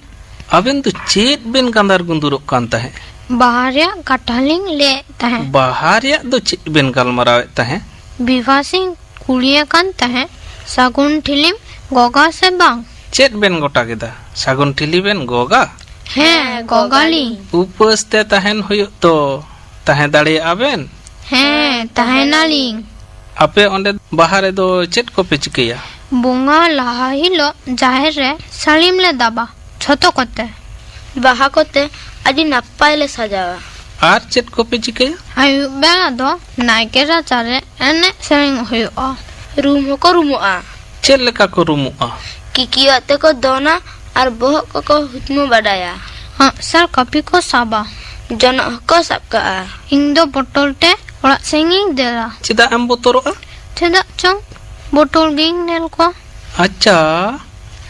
ᱟᱵᱮᱱ ᱫᱚ ᱪᱮᱫ ᱵᱮᱱ ᱜᱟᱸᱫᱟᱨ ᱜᱩᱸᱫᱩᱨᱚᱜ ᱠᱟᱱ ᱛᱟᱦᱮᱸᱫ? ᱵᱟᱦᱟ ᱨᱮᱭᱟᱜ ᱠᱟᱛᱷᱟ ᱞᱤᱧ ᱞᱟᱹᱭᱮᱫ ᱛᱟᱦᱮᱸᱫ᱾ ᱵᱟᱦᱟ ᱨᱮᱭᱟᱜ ᱫᱚ ᱪᱮᱫ ᱵᱮᱱ ᱜᱟᱞᱢᱟᱨᱟᱣᱮᱫ ᱛᱟᱦᱮᱸᱫ? ᱵᱤᱵᱷᱟ ᱥᱤᱧ ᱠᱩᱞᱤᱭᱮ ᱠᱟᱱ ᱛᱟᱦᱮᱸᱫ, ᱥᱟᱹᱜᱩᱱ ᱴᱷᱤᱞᱤᱢ ᱜᱚᱜᱟ ᱥᱮ ᱵᱟᱝ? ᱪᱮᱫ ᱵᱮᱱ ᱜᱚᱴᱟ ᱠᱮᱫᱟ? ᱥᱟᱹᱜᱩᱱ ᱴᱷᱤᱞᱤ ᱵᱮᱱ ᱜᱚᱜᱟ? ᱦᱮᱸ, ᱜᱚᱜᱟᱞᱤᱧ᱾ ᱩᱯᱟᱹᱥ ᱛᱮ ᱛᱟᱦᱮᱱ ᱦᱩᱭᱩᱜ ᱛᱚ, ᱛᱟᱦᱮᱸ ᱫᱟᱲᱮᱭᱟᱜᱼᱟ ᱵᱮᱱ? ᱦᱮᱸ, ᱛᱟᱦᱮᱱᱟᱞᱤᱧ᱾ ᱟᱯᱮ ᱚᱸᱰᱮ ᱵᱟᱦᱟ ᱨᱮᱫᱚ ᱪᱮᱫ ᱠᱚᱯᱮ ᱪᱤᱠᱟᱹᱭᱟ? ᱵᱚᱸᱜᱟ ᱞᱟᱦᱟ ᱦᱤᱞᱳᱜ ᱡᱟᱦᱮᱨ ᱨᱮ ᱥᱟᱹᱲᱤᱢ ᱞᱮ ᱫᱟᱵᱟ, ᱡᱷᱚᱛᱚ ᱠᱚᱛᱮ᱾ ᱵᱟᱦᱟ ᱠᱚᱛᱮ ᱟᱹᱰᱤ ᱱᱟᱯᱟᱭ ᱞᱮ ᱥᱟᱡᱟᱣᱟ᱾ ᱟᱨ ᱪᱮᱫ ᱠᱚᱯᱮ ᱪᱤᱠᱟᱹᱭᱟ? ᱟᱹᱭᱩᱵ ᱵᱮᱲᱟ ᱫᱚ ᱱᱟᱭᱠᱮ ᱨᱟᱪᱟᱨᱮ ᱮᱱᱮᱡ ᱥᱮᱨᱮᱧ ᱦᱩᱭᱩᱜᱼᱟ᱾ ᱨᱩᱢ ᱦᱚᱸᱠᱚ ᱨᱩᱢᱩᱜᱼᱟ᱾ ᱪᱮᱫ ᱞᱮᱠᱟ ᱠᱚ ᱨᱩᱢᱩᱜᱼᱟ? ᱠᱤᱠᱤᱭᱟᱹᱜ ᱛᱮᱠᱚ ᱫᱚᱱᱟ ᱟᱨ ᱵᱚᱦᱚᱜ ᱠᱚᱠᱚ ᱦᱩᱛᱢᱩ ᱵᱟᱰᱟᱭᱟ᱾ ᱟᱸᱜᱼᱥᱟᱨ ᱠᱟᱹᱯᱤ ᱠᱚ ᱥᱟᱵᱟ᱾ ᱡᱚᱱᱚᱜ ᱦᱚᱸᱠᱚ ᱥᱟᱵ ᱠᱟᱜᱼᱟ᱾ ᱤᱧ ᱫᱚ ᱵᱚᱴᱚᱞ ᱛᱮ ᱚᱲᱟᱜ ᱥᱮᱱ ᱤᱧ ᱫᱟᱹᱲᱟ᱾ ᱪᱮᱫᱟᱜ ᱮᱢ ᱵᱚᱛᱚᱨᱚᱜᱼᱟ? ᱪᱮᱫᱟᱜ ᱪᱚᱝ, ᱵᱚᱴᱚᱞ ᱜᱤᱧ ᱧᱮᱞ ᱠᱚᱣᱟ᱾ ᱟᱪᱪᱷᱟ,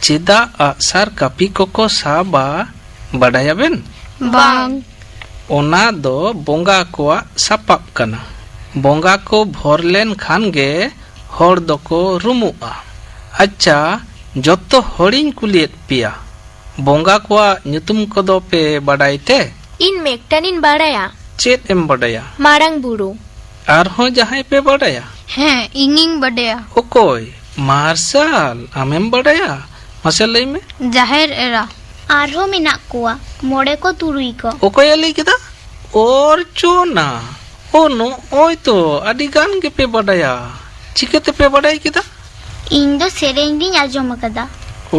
ᱪᱮᱫᱟᱜ ᱟᱜᱼᱥᱟᱨ ᱠᱟᱹᱯᱤ ᱠᱚᱠᱚ ᱥᱟᱵᱟ, ᱵᱟᱰᱟᱭᱟᱵᱮᱱ? ᱵᱟᱝ᱾ ᱚᱱᱟ ᱫᱚ ᱵᱚᱸᱜᱟ ᱠᱚᱣᱟᱜ ᱥᱟᱯᱟᱵ ᱠᱟᱱᱟ᱾ ᱵᱚᱸᱜᱟ ᱠᱚ ᱵᱷᱳᱨ ᱞᱮᱱ ᱠᱷᱟᱱ ᱜᱮ ᱦᱚᱲ ᱫᱚᱠᱚ ᱨᱩᱢᱩᱜᱼᱟ᱾ ᱟᱪᱪᱷᱟ, ᱡᱚᱛᱚ ᱦᱚᱲᱤᱧ ᱠᱩᱞᱤᱭᱮᱫ ᱯᱮᱭᱟ, ᱵᱚᱸᱜᱟ ᱠᱚᱣᱟᱜ ᱧᱩᱛᱩᱢ ᱠᱚᱫᱚ ᱯᱮ ᱵᱟᱰᱟᱭ ᱛᱮ? ᱤᱧ ᱢᱤᱫᱴᱟᱝ ᱤᱧ ᱵᱟᱲᱟᱭᱟ᱾ ᱪᱮᱫ ᱮᱢ ᱵᱟᱰᱟᱭᱟ? ᱢᱟᱨᱟᱝ ᱵᱩᱨᱩ᱾ ᱟᱨᱦᱚᱸ ᱡᱟᱦᱟᱸᱭ ᱯᱮ ᱵᱟᱰᱟᱭᱟ? ᱦᱮᱸ, ᱤᱧᱤᱧ ᱵᱟᱰᱟᱭᱟ᱾ ᱚᱠᱚᱭ? ᱢᱟᱨᱥᱟᱞ, ᱟᱢᱮᱢ ᱵᱟᱰᱟᱭᱟ? ᱢᱟᱥᱮ ᱞᱟᱹᱭ ᱢᱮ᱾ ᱡᱟᱦᱮᱨ ᱮᱨᱟ᱾ ᱟᱨᱦᱚᱸ ᱢᱮᱱᱟᱜ ᱠᱚᱣᱟ ᱢᱚᱬᱮ ᱠᱚ ᱛᱩᱨᱩᱭ ᱠᱚ᱾ ᱚᱠᱚᱭᱮ ᱞᱟᱹᱭ ᱠᱮᱫᱟ? ᱚᱨᱪᱚᱱᱟ᱾ ᱳ, ᱱᱚᱜᱼᱚᱭ ᱛᱚ, ᱟᱹᱰᱤ ᱜᱟᱱ ᱜᱮᱯᱮ ᱵᱟᱰᱟᱭᱟ᱾ ᱪᱤᱠᱟᱹ ᱛᱮᱯᱮ ᱵᱟᱰᱟᱭ ᱠᱮᱫᱟ? ᱤᱧ ᱫᱚ ᱥᱮᱨᱮᱧ ᱨᱤᱧ ᱟᱸᱡᱚᱢ ᱟᱠᱟᱫᱟ᱾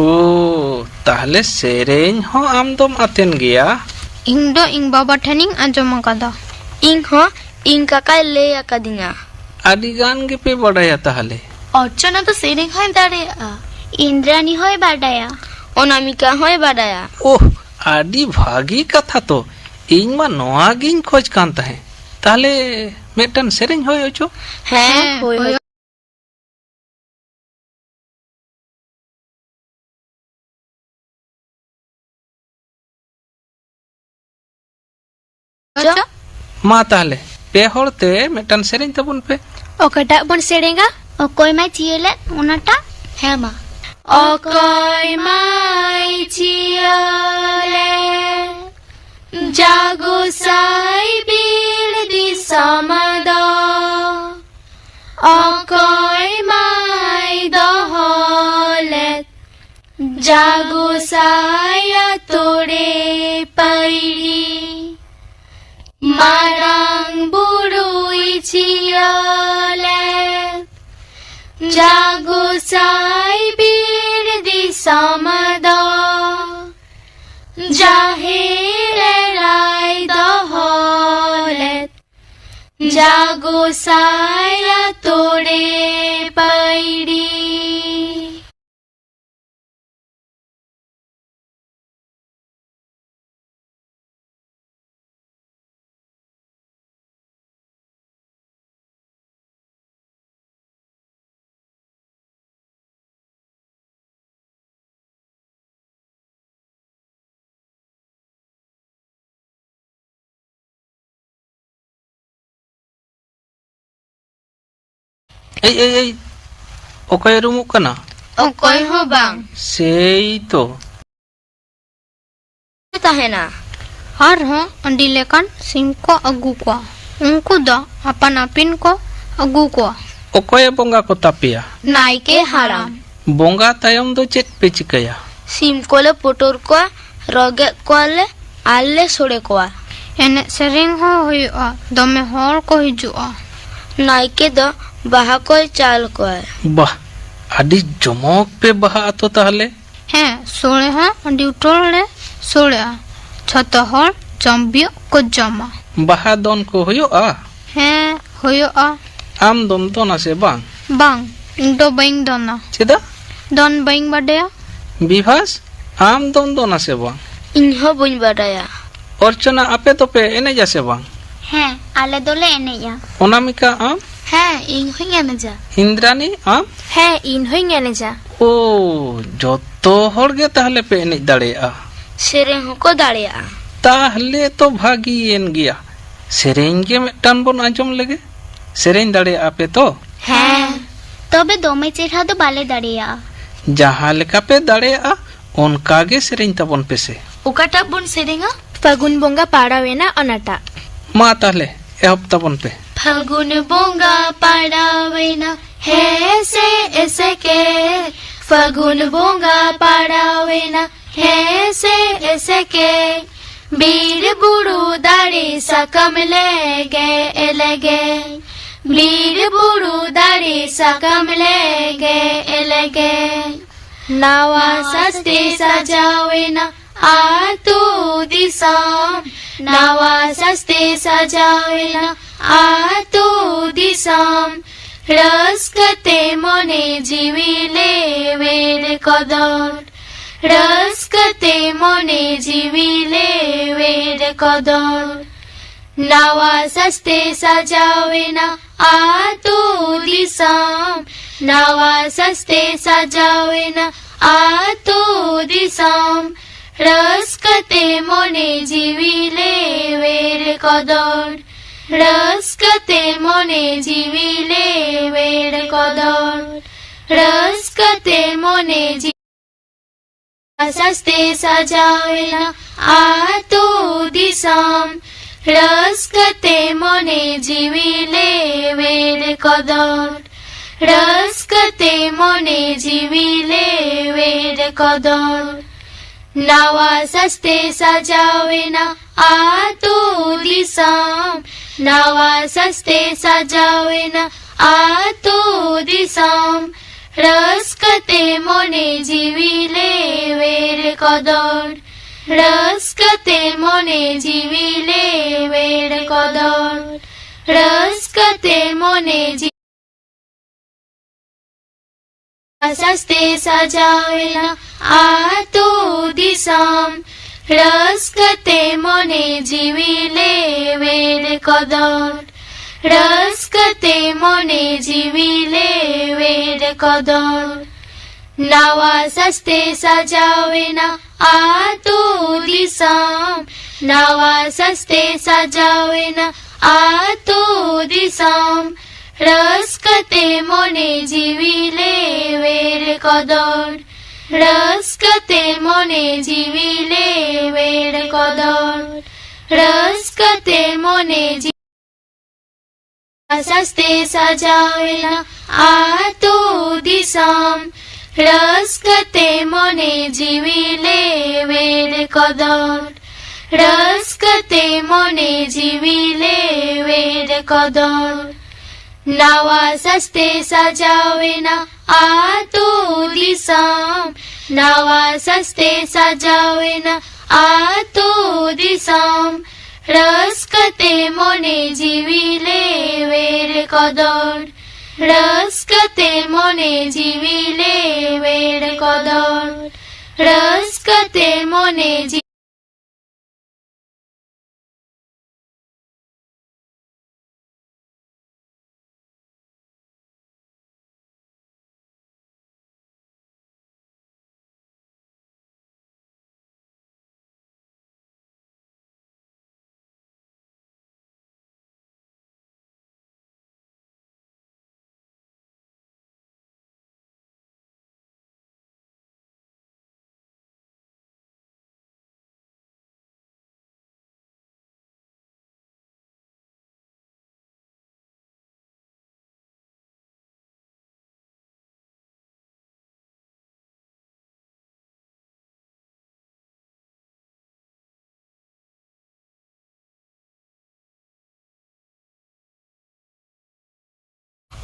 ᱳ, ᱛᱟᱦᱞᱮ ᱥᱮᱨᱮᱧ ᱦᱚᱸ ᱟᱢ ᱫᱚᱢ ᱟᱛᱮᱱ ᱜᱮᱭᱟ? ᱤᱧ ᱫᱚ ᱤᱧ ᱵᱟᱵᱟ ᱴᱷᱮᱱᱤᱧ ᱟᱸᱡᱚᱢ ᱟᱠᱟᱫᱟ᱾ ᱤᱧ ᱦᱚᱸ ᱤᱧ ᱠᱟᱠᱟᱭ ᱞᱟᱹᱭ ᱟᱠᱟᱫᱤᱧᱟ᱾ ᱟᱹᱰᱤ ᱜᱟᱱ ᱜᱮᱯᱮ ᱵᱟᱰᱟᱭᱟ ᱛᱟᱦᱞᱮ᱾ ᱚᱨᱪᱚᱱᱟ ᱫᱚ ᱥᱮᱨᱮᱧ ᱦᱚᱸᱭ ᱫᱟᱲᱮᱭᱟᱜᱼᱟ᱾ ᱤᱱᱫᱨᱟᱱᱤ ᱦᱚᱸᱭ ᱵᱟᱰᱟᱭᱟ᱾ ᱚᱱᱟᱢᱤᱠᱟ ᱦᱚᱸᱭ ᱵᱟᱰᱟᱭᱟ᱾ ᱳᱦ, ᱟᱹᱰᱤ ᱵᱷᱟᱹᱜᱤ ᱠᱟᱛᱷᱟ ᱛᱚ᱾ ᱤᱧ ᱢᱟ ᱱᱚᱣᱟ ᱜᱤᱧ ᱠᱷᱚᱡᱽ ᱠᱟᱱ ᱛᱟᱦᱮᱸ᱾ ᱛᱟᱦᱞᱮ ᱢᱤᱫᱴᱟᱝ ᱥᱮᱨᱮᱧ ᱦᱩᱭ ᱦᱚᱪᱚ᱾ ᱦᱮᱸ, ᱦᱮᱸ, ᱦᱩᱭ ᱦᱩᱭ᱾ ᱪᱚ᱾ ᱢᱟ ᱛᱟᱦᱞᱮ, ᱯᱮ ᱦᱚᱲ ᱛᱮ ᱢᱤᱫᱴᱟᱝ ᱥᱮᱨᱮᱧ ᱛᱟᱵᱚᱱ ᱯᱮ᱾ ᱚᱠᱟᱴᱟᱜ ᱵᱚᱱ ᱥᱮᱨᱮᱧᱟ? ᱚᱠᱚᱭ ᱢᱟᱭ ᱪᱤᱭᱟᱹ ᱞᱮᱫ, ᱚᱱᱟᱴᱟᱜ? ᱦᱮᱸ ᱢᱟ᱾ ᱚᱠᱚᱭ ᱢᱟᱭ ᱪᱤᱭᱟᱹ ᱞᱮᱫ, ᱡᱟ ᱜᱚᱥᱟᱭ ᱵᱤᱨ ᱫᱤᱥᱚᱢ ᱫᱚ? ᱚᱠᱚᱭ ᱢᱟᱭ ᱫᱚᱦᱚ ᱞᱮᱫ, ᱡᱟ ᱜᱚᱥᱟᱭ ᱟᱛᱳ ᱨᱮ ᱯᱟᱹᱭᱲᱤ? ᱢᱟᱨᱟᱝ ᱵᱩᱨᱩᱭ ᱪᱤᱭᱟᱹ ᱞᱮᱫ, ᱡᱟ ᱜᱚᱥᱟᱭ ᱵᱤᱨ ᱫᱤᱥᱚᱢ ᱫᱚ? ᱡᱟᱦᱮᱨ ᱮᱨᱟᱭ ᱫᱚᱦᱚ ᱞᱮᱫ, ᱡᱟ ᱜᱚᱥᱟᱭ ᱟᱛᱳ ᱨᱮ ᱯᱟᱹᱭᱲᱤ᱾ ᱮᱭ, ᱮᱭ, ᱮᱭ, ᱚᱠᱚᱭᱮ ᱨᱩᱢᱩᱜ ᱠᱟᱱᱟ? ᱚᱠᱚᱭ ᱦᱚᱸ ᱵᱟᱝ᱾ ᱥᱮᱭ ᱛᱚ᱾ ᱛᱟᱦᱮᱱᱟ᱾ ᱟᱨᱦᱚᱸ ᱟᱹᱰᱤ ᱞᱮᱠᱟᱱ ᱥᱤᱢ ᱠᱚ ᱟᱹᱜᱩ ᱠᱚᱣᱟ᱾ ᱩᱱᱠᱩ ᱫᱚ ᱟᱯᱟᱱ ᱟᱹᱯᱤᱱ ᱠᱚ ᱟᱹᱜᱩ ᱠᱚᱣᱟ᱾ ᱚᱠᱚᱭᱮ ᱵᱚᱸᱜᱟ ᱠᱚ ᱛᱟᱯᱮᱭᱟ? ᱱᱟᱭᱠᱮ ᱦᱟᱲᱟᱢ᱾ ᱵᱚᱸᱜᱟ ᱛᱟᱭᱚᱢ ᱫᱚ ᱪᱮᱫ ᱯᱮ ᱪᱤᱠᱟᱹᱭᱟ? ᱥᱤᱢ ᱠᱚᱞᱮ ᱯᱩᱴᱩᱨ ᱠᱚᱣᱟ, ᱨᱚᱜᱮᱫ ᱠᱚᱣᱟᱞᱮ ᱟᱨ ᱞᱮ ᱥᱚᱲᱮ ᱠᱚᱣᱟ᱾ ᱮᱱᱮᱡ ᱥᱮᱨᱮᱧ ᱦᱚᱸ ᱦᱩᱭᱩᱜᱼᱟ, ᱫᱚᱢᱮ ᱦᱚᱲ ᱠᱚ ᱦᱤᱡᱩᱜᱼᱟ᱾ ᱱᱟᱭᱠᱮ ᱫᱚ ᱵᱟᱦᱟ ᱠᱚᱭ ᱪᱟᱞ ᱠᱚᱣᱟᱭ᱾ ᱵᱟᱦ, ᱟᱹᱰᱤ ᱡᱚᱢᱚᱠ ᱯᱮ ᱵᱟᱦᱟ ᱟᱛᱚ ᱛᱟᱦᱞᱮ᱾ ᱦᱮᱸ, ᱥᱳᱲᱮ ᱦᱚᱸ ᱟᱹᱰᱤ ᱩᱛᱟᱹᱨ ᱞᱮ ᱥᱳᱲᱮᱜᱼᱟ᱾ ᱡᱷᱚᱛᱚ ᱦᱚᱲ ᱡᱚᱢ ᱵᱤᱭᱳᱜ ᱠᱚ ᱡᱚᱢᱟ᱾ ᱵᱟᱦᱟ ᱫᱚᱱ ᱠᱚ ᱦᱩᱭᱩᱜᱼᱟ? ᱦᱮᱸ, ᱦᱩᱭᱩᱜᱼᱟ᱾ ᱟᱢ ᱫᱚᱢ ᱫᱚᱱᱟ ᱥᱮ ᱵᱟᱝ? ᱵᱟᱝ, ᱤᱧ ᱫᱚ ᱵᱟᱹᱧ ᱫᱚᱱᱟ᱾ ᱪᱮᱫᱟᱜ? ᱫᱚᱱ ᱵᱟᱹᱧ ᱵᱟᱰᱟᱭᱟ᱾ ᱵᱤᱵᱷᱟᱥ, ᱟᱢ ᱫᱚᱢ ᱫᱚᱱᱟ ᱥᱮ ᱵᱟᱝ? ᱤᱧ ᱦᱚᱸ ᱵᱟᱹᱧ ᱵᱟᱰᱟᱭᱟ᱾ ᱚᱨᱪᱚᱱᱟ, ᱟᱯᱮ ᱫᱚᱯᱮ ᱮᱱᱮᱡᱟ ᱥᱮ ᱵᱟᱝ? ᱦᱮᱸ, ᱟᱞᱮ ᱫᱚᱞᱮ ᱮᱱᱮᱡᱼᱟ᱾ ᱚᱱᱟᱢᱤᱠᱟ, ᱟᱢ? ᱦᱮᱸ, ᱤᱧ ᱦᱚᱸᱧ ᱮᱱᱮᱡᱟ᱾ ᱤᱱᱫᱨᱟᱱᱤ, ᱟᱢ? ᱦᱮᱸ, ᱤᱧ ᱦᱚᱸᱧ ᱮᱱᱮᱡᱟ᱾ ᱳ, ᱡᱚᱛᱚ ᱦᱚᱲ ᱜᱮ ᱛᱟᱦᱞᱮ ᱯᱮ ᱮᱱᱮᱡ ᱫᱟᱲᱮᱭᱟᱜᱼᱟ᱾ ᱥᱮᱨᱮᱧ ᱦᱚᱸᱠᱚ ᱫᱟᱲᱮᱭᱟᱜᱼᱟ᱾ ᱛᱟᱦᱞᱮ ᱛᱚ ᱵᱷᱟᱹᱜᱤᱭᱮᱱ ᱜᱮᱭᱟ᱾ ᱥᱮᱨᱮᱧ ᱜᱮ ᱢᱤᱫᱴᱟᱝ ᱵᱚᱱ ᱟᱸᱡᱚᱢ ᱞᱮᱜᱮ᱾ ᱥᱮᱨᱮᱧ ᱫᱟᱲᱮᱭᱟᱜᱼᱟ ᱯᱮ ᱛᱚ? ᱦᱮᱸ᱾ ᱛᱚᱵᱮ ᱫᱚᱢᱮ ᱪᱮᱦᱨᱟ ᱫᱚ ᱵᱟᱞᱮ ᱫᱟᱲᱮᱭᱟᱜᱼᱟ᱾ ᱡᱟᱦᱟᱸ ᱞᱮᱠᱟ ᱯᱮ ᱫᱟᱲᱮᱭᱟᱜᱼᱟ, ᱚᱱᱠᱟ ᱜᱮ ᱥᱮᱨᱮᱧ ᱛᱟᱵᱚᱱ ᱯᱮᱥᱮ᱾ ᱚᱠᱟᱴᱟᱜ ᱵᱚᱱ ᱥᱮᱨᱮᱧᱟ? ᱯᱷᱟᱹᱜᱩᱱ ᱵᱚᱸᱜᱟ ᱯᱟᱲᱟᱣᱮᱱᱟ, ᱚᱱᱟᱴᱟᱜ᱾ ᱢᱟ ᱛᱟᱦᱞᱮ, ᱮᱦᱚᱵ ᱛᱟᱵᱚᱱ ᱯᱮ᱾ ᱯᱷᱟᱹᱜᱩᱱ ᱵᱚᱸᱜᱟ ᱯᱟᱲᱟᱣᱮᱱᱟ, ᱦᱮᱸ ᱥᱮ ᱮᱥᱮᱠᱮ᱾ ᱯᱷᱟᱹᱜᱩᱱ ᱵᱚᱸᱜᱟ ᱯᱟᱲᱟᱣᱮᱱᱟ, ᱦᱮᱸ ᱥᱮ ᱮᱥᱮᱠᱮ᱾ ᱵᱤᱨ ᱵᱩᱨᱩ ᱫᱟᱨᱮ ᱥᱟᱠᱟᱢ ᱞᱮᱜᱮ ᱮᱞᱮᱜᱮ᱾ ᱵᱤᱨ ᱵᱩᱨᱩ ᱫᱟᱨᱮ ᱥᱟᱠᱟᱢ ᱞᱮᱜᱮ ᱮᱞᱮᱜᱮ᱾ ᱱᱟᱣᱟ ᱥᱟᱥᱛᱮ ᱥᱟᱡᱟᱣᱮᱱᱟ ᱟᱹᱛᱩ ᱫᱤᱥᱚᱢ᱾ ᱱᱟᱣᱟ ᱥᱟᱥᱛᱮ ᱥᱟᱡᱟᱣᱮᱱᱟ ᱟᱹᱛᱩ ᱫᱤᱥᱚᱢ᱾ ᱨᱟᱹᱥᱠᱟᱹ ᱛᱮ ᱢᱚᱱᱮ ᱡᱤᱣᱤ ᱞᱮᱣᱮᱨ ᱠᱚᱫᱚᱨ᱾ ᱨᱟᱹᱥᱠᱟᱹ ᱛᱮ ᱢᱚᱱᱮ ᱡᱤᱣᱤ ᱞᱮᱣᱮᱨ ᱠᱚᱫᱚᱨ᱾ ᱱᱟᱣᱟ ᱥᱟᱥᱛᱮ ᱥᱟᱡᱟᱣᱮᱱᱟ ᱟᱹᱛᱩ ᱫᱤᱥᱚᱢ᱾ ᱱᱟᱣᱟ ᱥᱟᱥᱛᱮ ᱥᱟᱡᱟᱣᱮᱱᱟ ᱟᱹᱛᱩ ᱫᱤᱥᱚᱢ᱾ ᱨᱟᱹᱥᱠᱟᱹ ᱛᱮ ᱢᱚᱱᱮ ᱡᱤᱣᱤ ᱞᱮᱣᱮᱨ ᱠᱚᱫᱚᱨ᱾ ᱨᱟᱹᱥᱠᱟᱹ ᱛᱮ ᱢᱚᱱᱮ ᱡᱤᱣᱤ ᱞᱮᱣᱮᱨ ᱠᱚᱫᱚᱨ᱾ ᱨᱟᱹᱥᱠᱟᱹ ᱛᱮ ᱢᱚᱱᱮ ᱡᱤᱣᱤ ᱥᱟᱥᱛᱮ ᱥᱟᱡᱟᱣᱮᱱᱟ ᱟᱹᱛᱩ ᱫᱤᱥᱚᱢ᱾ ᱨᱟᱹᱥᱠᱟᱹ ᱛᱮ ᱢᱚᱱᱮ ᱡᱤᱣᱤ ᱞᱮᱣᱮᱨ ᱠᱚᱫᱚᱨ᱾ ᱨᱟᱹᱥᱠᱟᱹ ᱛᱮ ᱢᱚᱱᱮ ᱡᱤᱣᱤ ᱞᱮᱣᱮᱨ ᱠᱚᱫᱚᱨ᱾ ᱱᱟᱣᱟ ᱥᱟᱥᱛᱮ ᱥᱟᱡᱟᱣᱮᱱᱟ ᱟᱹᱛᱩ ᱫᱤᱥᱚᱢ᱾ ᱱᱟᱣᱟ ᱥᱟᱥᱛᱮ ᱥᱟᱡᱟᱣᱮᱱᱟ ᱟᱹᱛᱩ ᱫᱤᱥᱚᱢ, ᱨᱟᱹᱥᱠᱟᱹ ᱛᱮ ᱢᱚᱱᱮ ᱡᱤᱣᱤ ᱞᱮ ᱮᱣᱮᱨ ᱠᱚᱫᱚᱨ᱾ ᱨᱟᱹᱥᱠᱟᱹ ᱛᱮ ᱢᱚᱱᱮ ᱡᱤᱣᱤ ᱞᱮ ᱮᱣᱮᱨ ᱠᱚᱫᱚᱨ᱾ ᱨᱟᱹᱥᱠᱟᱹ ᱛᱮ ᱢᱚᱱᱮ ᱡᱤᱣᱤ ᱥᱟᱡᱽᱛᱮ ᱥᱟᱡᱟᱣᱮᱱᱟ ᱟᱹᱛᱩ ᱫᱤᱥᱚᱢ, ᱨᱟᱹᱥᱠᱟᱹ ᱛᱮ ᱢᱚᱱᱮ ᱡᱤᱣᱤ ᱞᱮ ᱮᱣᱮᱨ ᱠᱚᱫᱚᱨ᱾ ᱨᱟᱹᱥᱠᱟᱹ ᱛᱮ ᱢᱚᱱᱮ ᱡᱤᱣᱤ ᱞᱮ ᱮᱣᱮᱨ ᱠᱚᱫᱚᱨ᱾ ᱱᱟᱣᱟ ᱥᱟᱡᱽᱛᱮ ᱥᱟᱡᱟᱣᱮᱱᱟ ᱟᱹᱛᱩ ᱫᱤᱥᱚᱢ, ᱱᱟᱣᱟ ᱥᱟᱡᱽᱛᱮ ᱥᱟᱡᱟᱣᱮᱱᱟ ᱟᱹᱛᱩ ᱫᱤᱥᱚᱢ, ᱨᱟᱹᱥᱠᱟᱹ ᱛᱮ ᱢᱚᱱᱮ ᱡᱤᱣᱤ ᱞᱮ ᱮᱣᱮᱨ ᱠᱚᱫᱚᱨ᱾ ᱨᱟᱹᱥᱠᱟᱹ ᱛᱮ ᱢᱚᱱᱮ ᱡᱤᱣᱤ ᱞᱮ ᱮᱣᱮᱨ ᱠᱚᱫᱚᱨ᱾ ᱨᱟᱹᱥᱠᱟᱹ ᱛᱮ ᱢᱚᱱᱮ ᱡᱤᱣᱤ ᱥᱟᱡᱽᱛᱮ ᱥᱟᱡᱟᱣᱮᱱᱟ ᱟᱹᱛᱩ ᱫᱤᱥᱚᱢ, ᱨᱟᱹᱥᱠᱟᱹ ᱛᱮ ᱢᱚᱱᱮ ᱡᱤᱣᱤ ᱞᱮ ᱮᱣᱮᱨ ᱠᱚᱫᱚᱨ᱾ ᱨᱟᱹᱥᱠᱟᱹ ᱛᱮ ᱢᱚᱱᱮ ᱡᱤᱣᱤ ᱞᱮ ᱮᱣᱮᱨ ᱠᱚᱫᱚᱨ᱾ ᱱᱟᱣᱟ ᱥᱟᱡᱽᱛᱮ ᱥᱟᱡᱟᱣᱮᱱᱟ ᱟᱹᱛᱩ ᱫᱤᱥᱚᱢ, ᱱᱟᱣᱟ ᱥᱟᱡᱽᱛᱮ ᱥᱟᱡᱟᱣᱮᱱᱟ ᱟᱹᱛᱩ ᱫᱤᱥᱚᱢ, ᱨᱟᱹᱥᱠᱟᱹ ᱛᱮ ᱢᱚᱱᱮ ᱡᱤᱣᱤ ᱞᱮ ᱮᱣᱮᱨ ᱠᱚᱫᱚᱨ᱾ ᱨᱟᱹᱥᱠᱟᱹ ᱛᱮ ᱢᱚᱱᱮ ᱡᱤᱣᱤ ᱞᱮ ᱮᱣᱮᱨ ᱠᱚᱫᱚᱨ᱾ ᱨᱟᱹᱥᱠᱟᱹ ᱛᱮ ᱢᱚᱱᱮ ᱡᱤᱣᱤ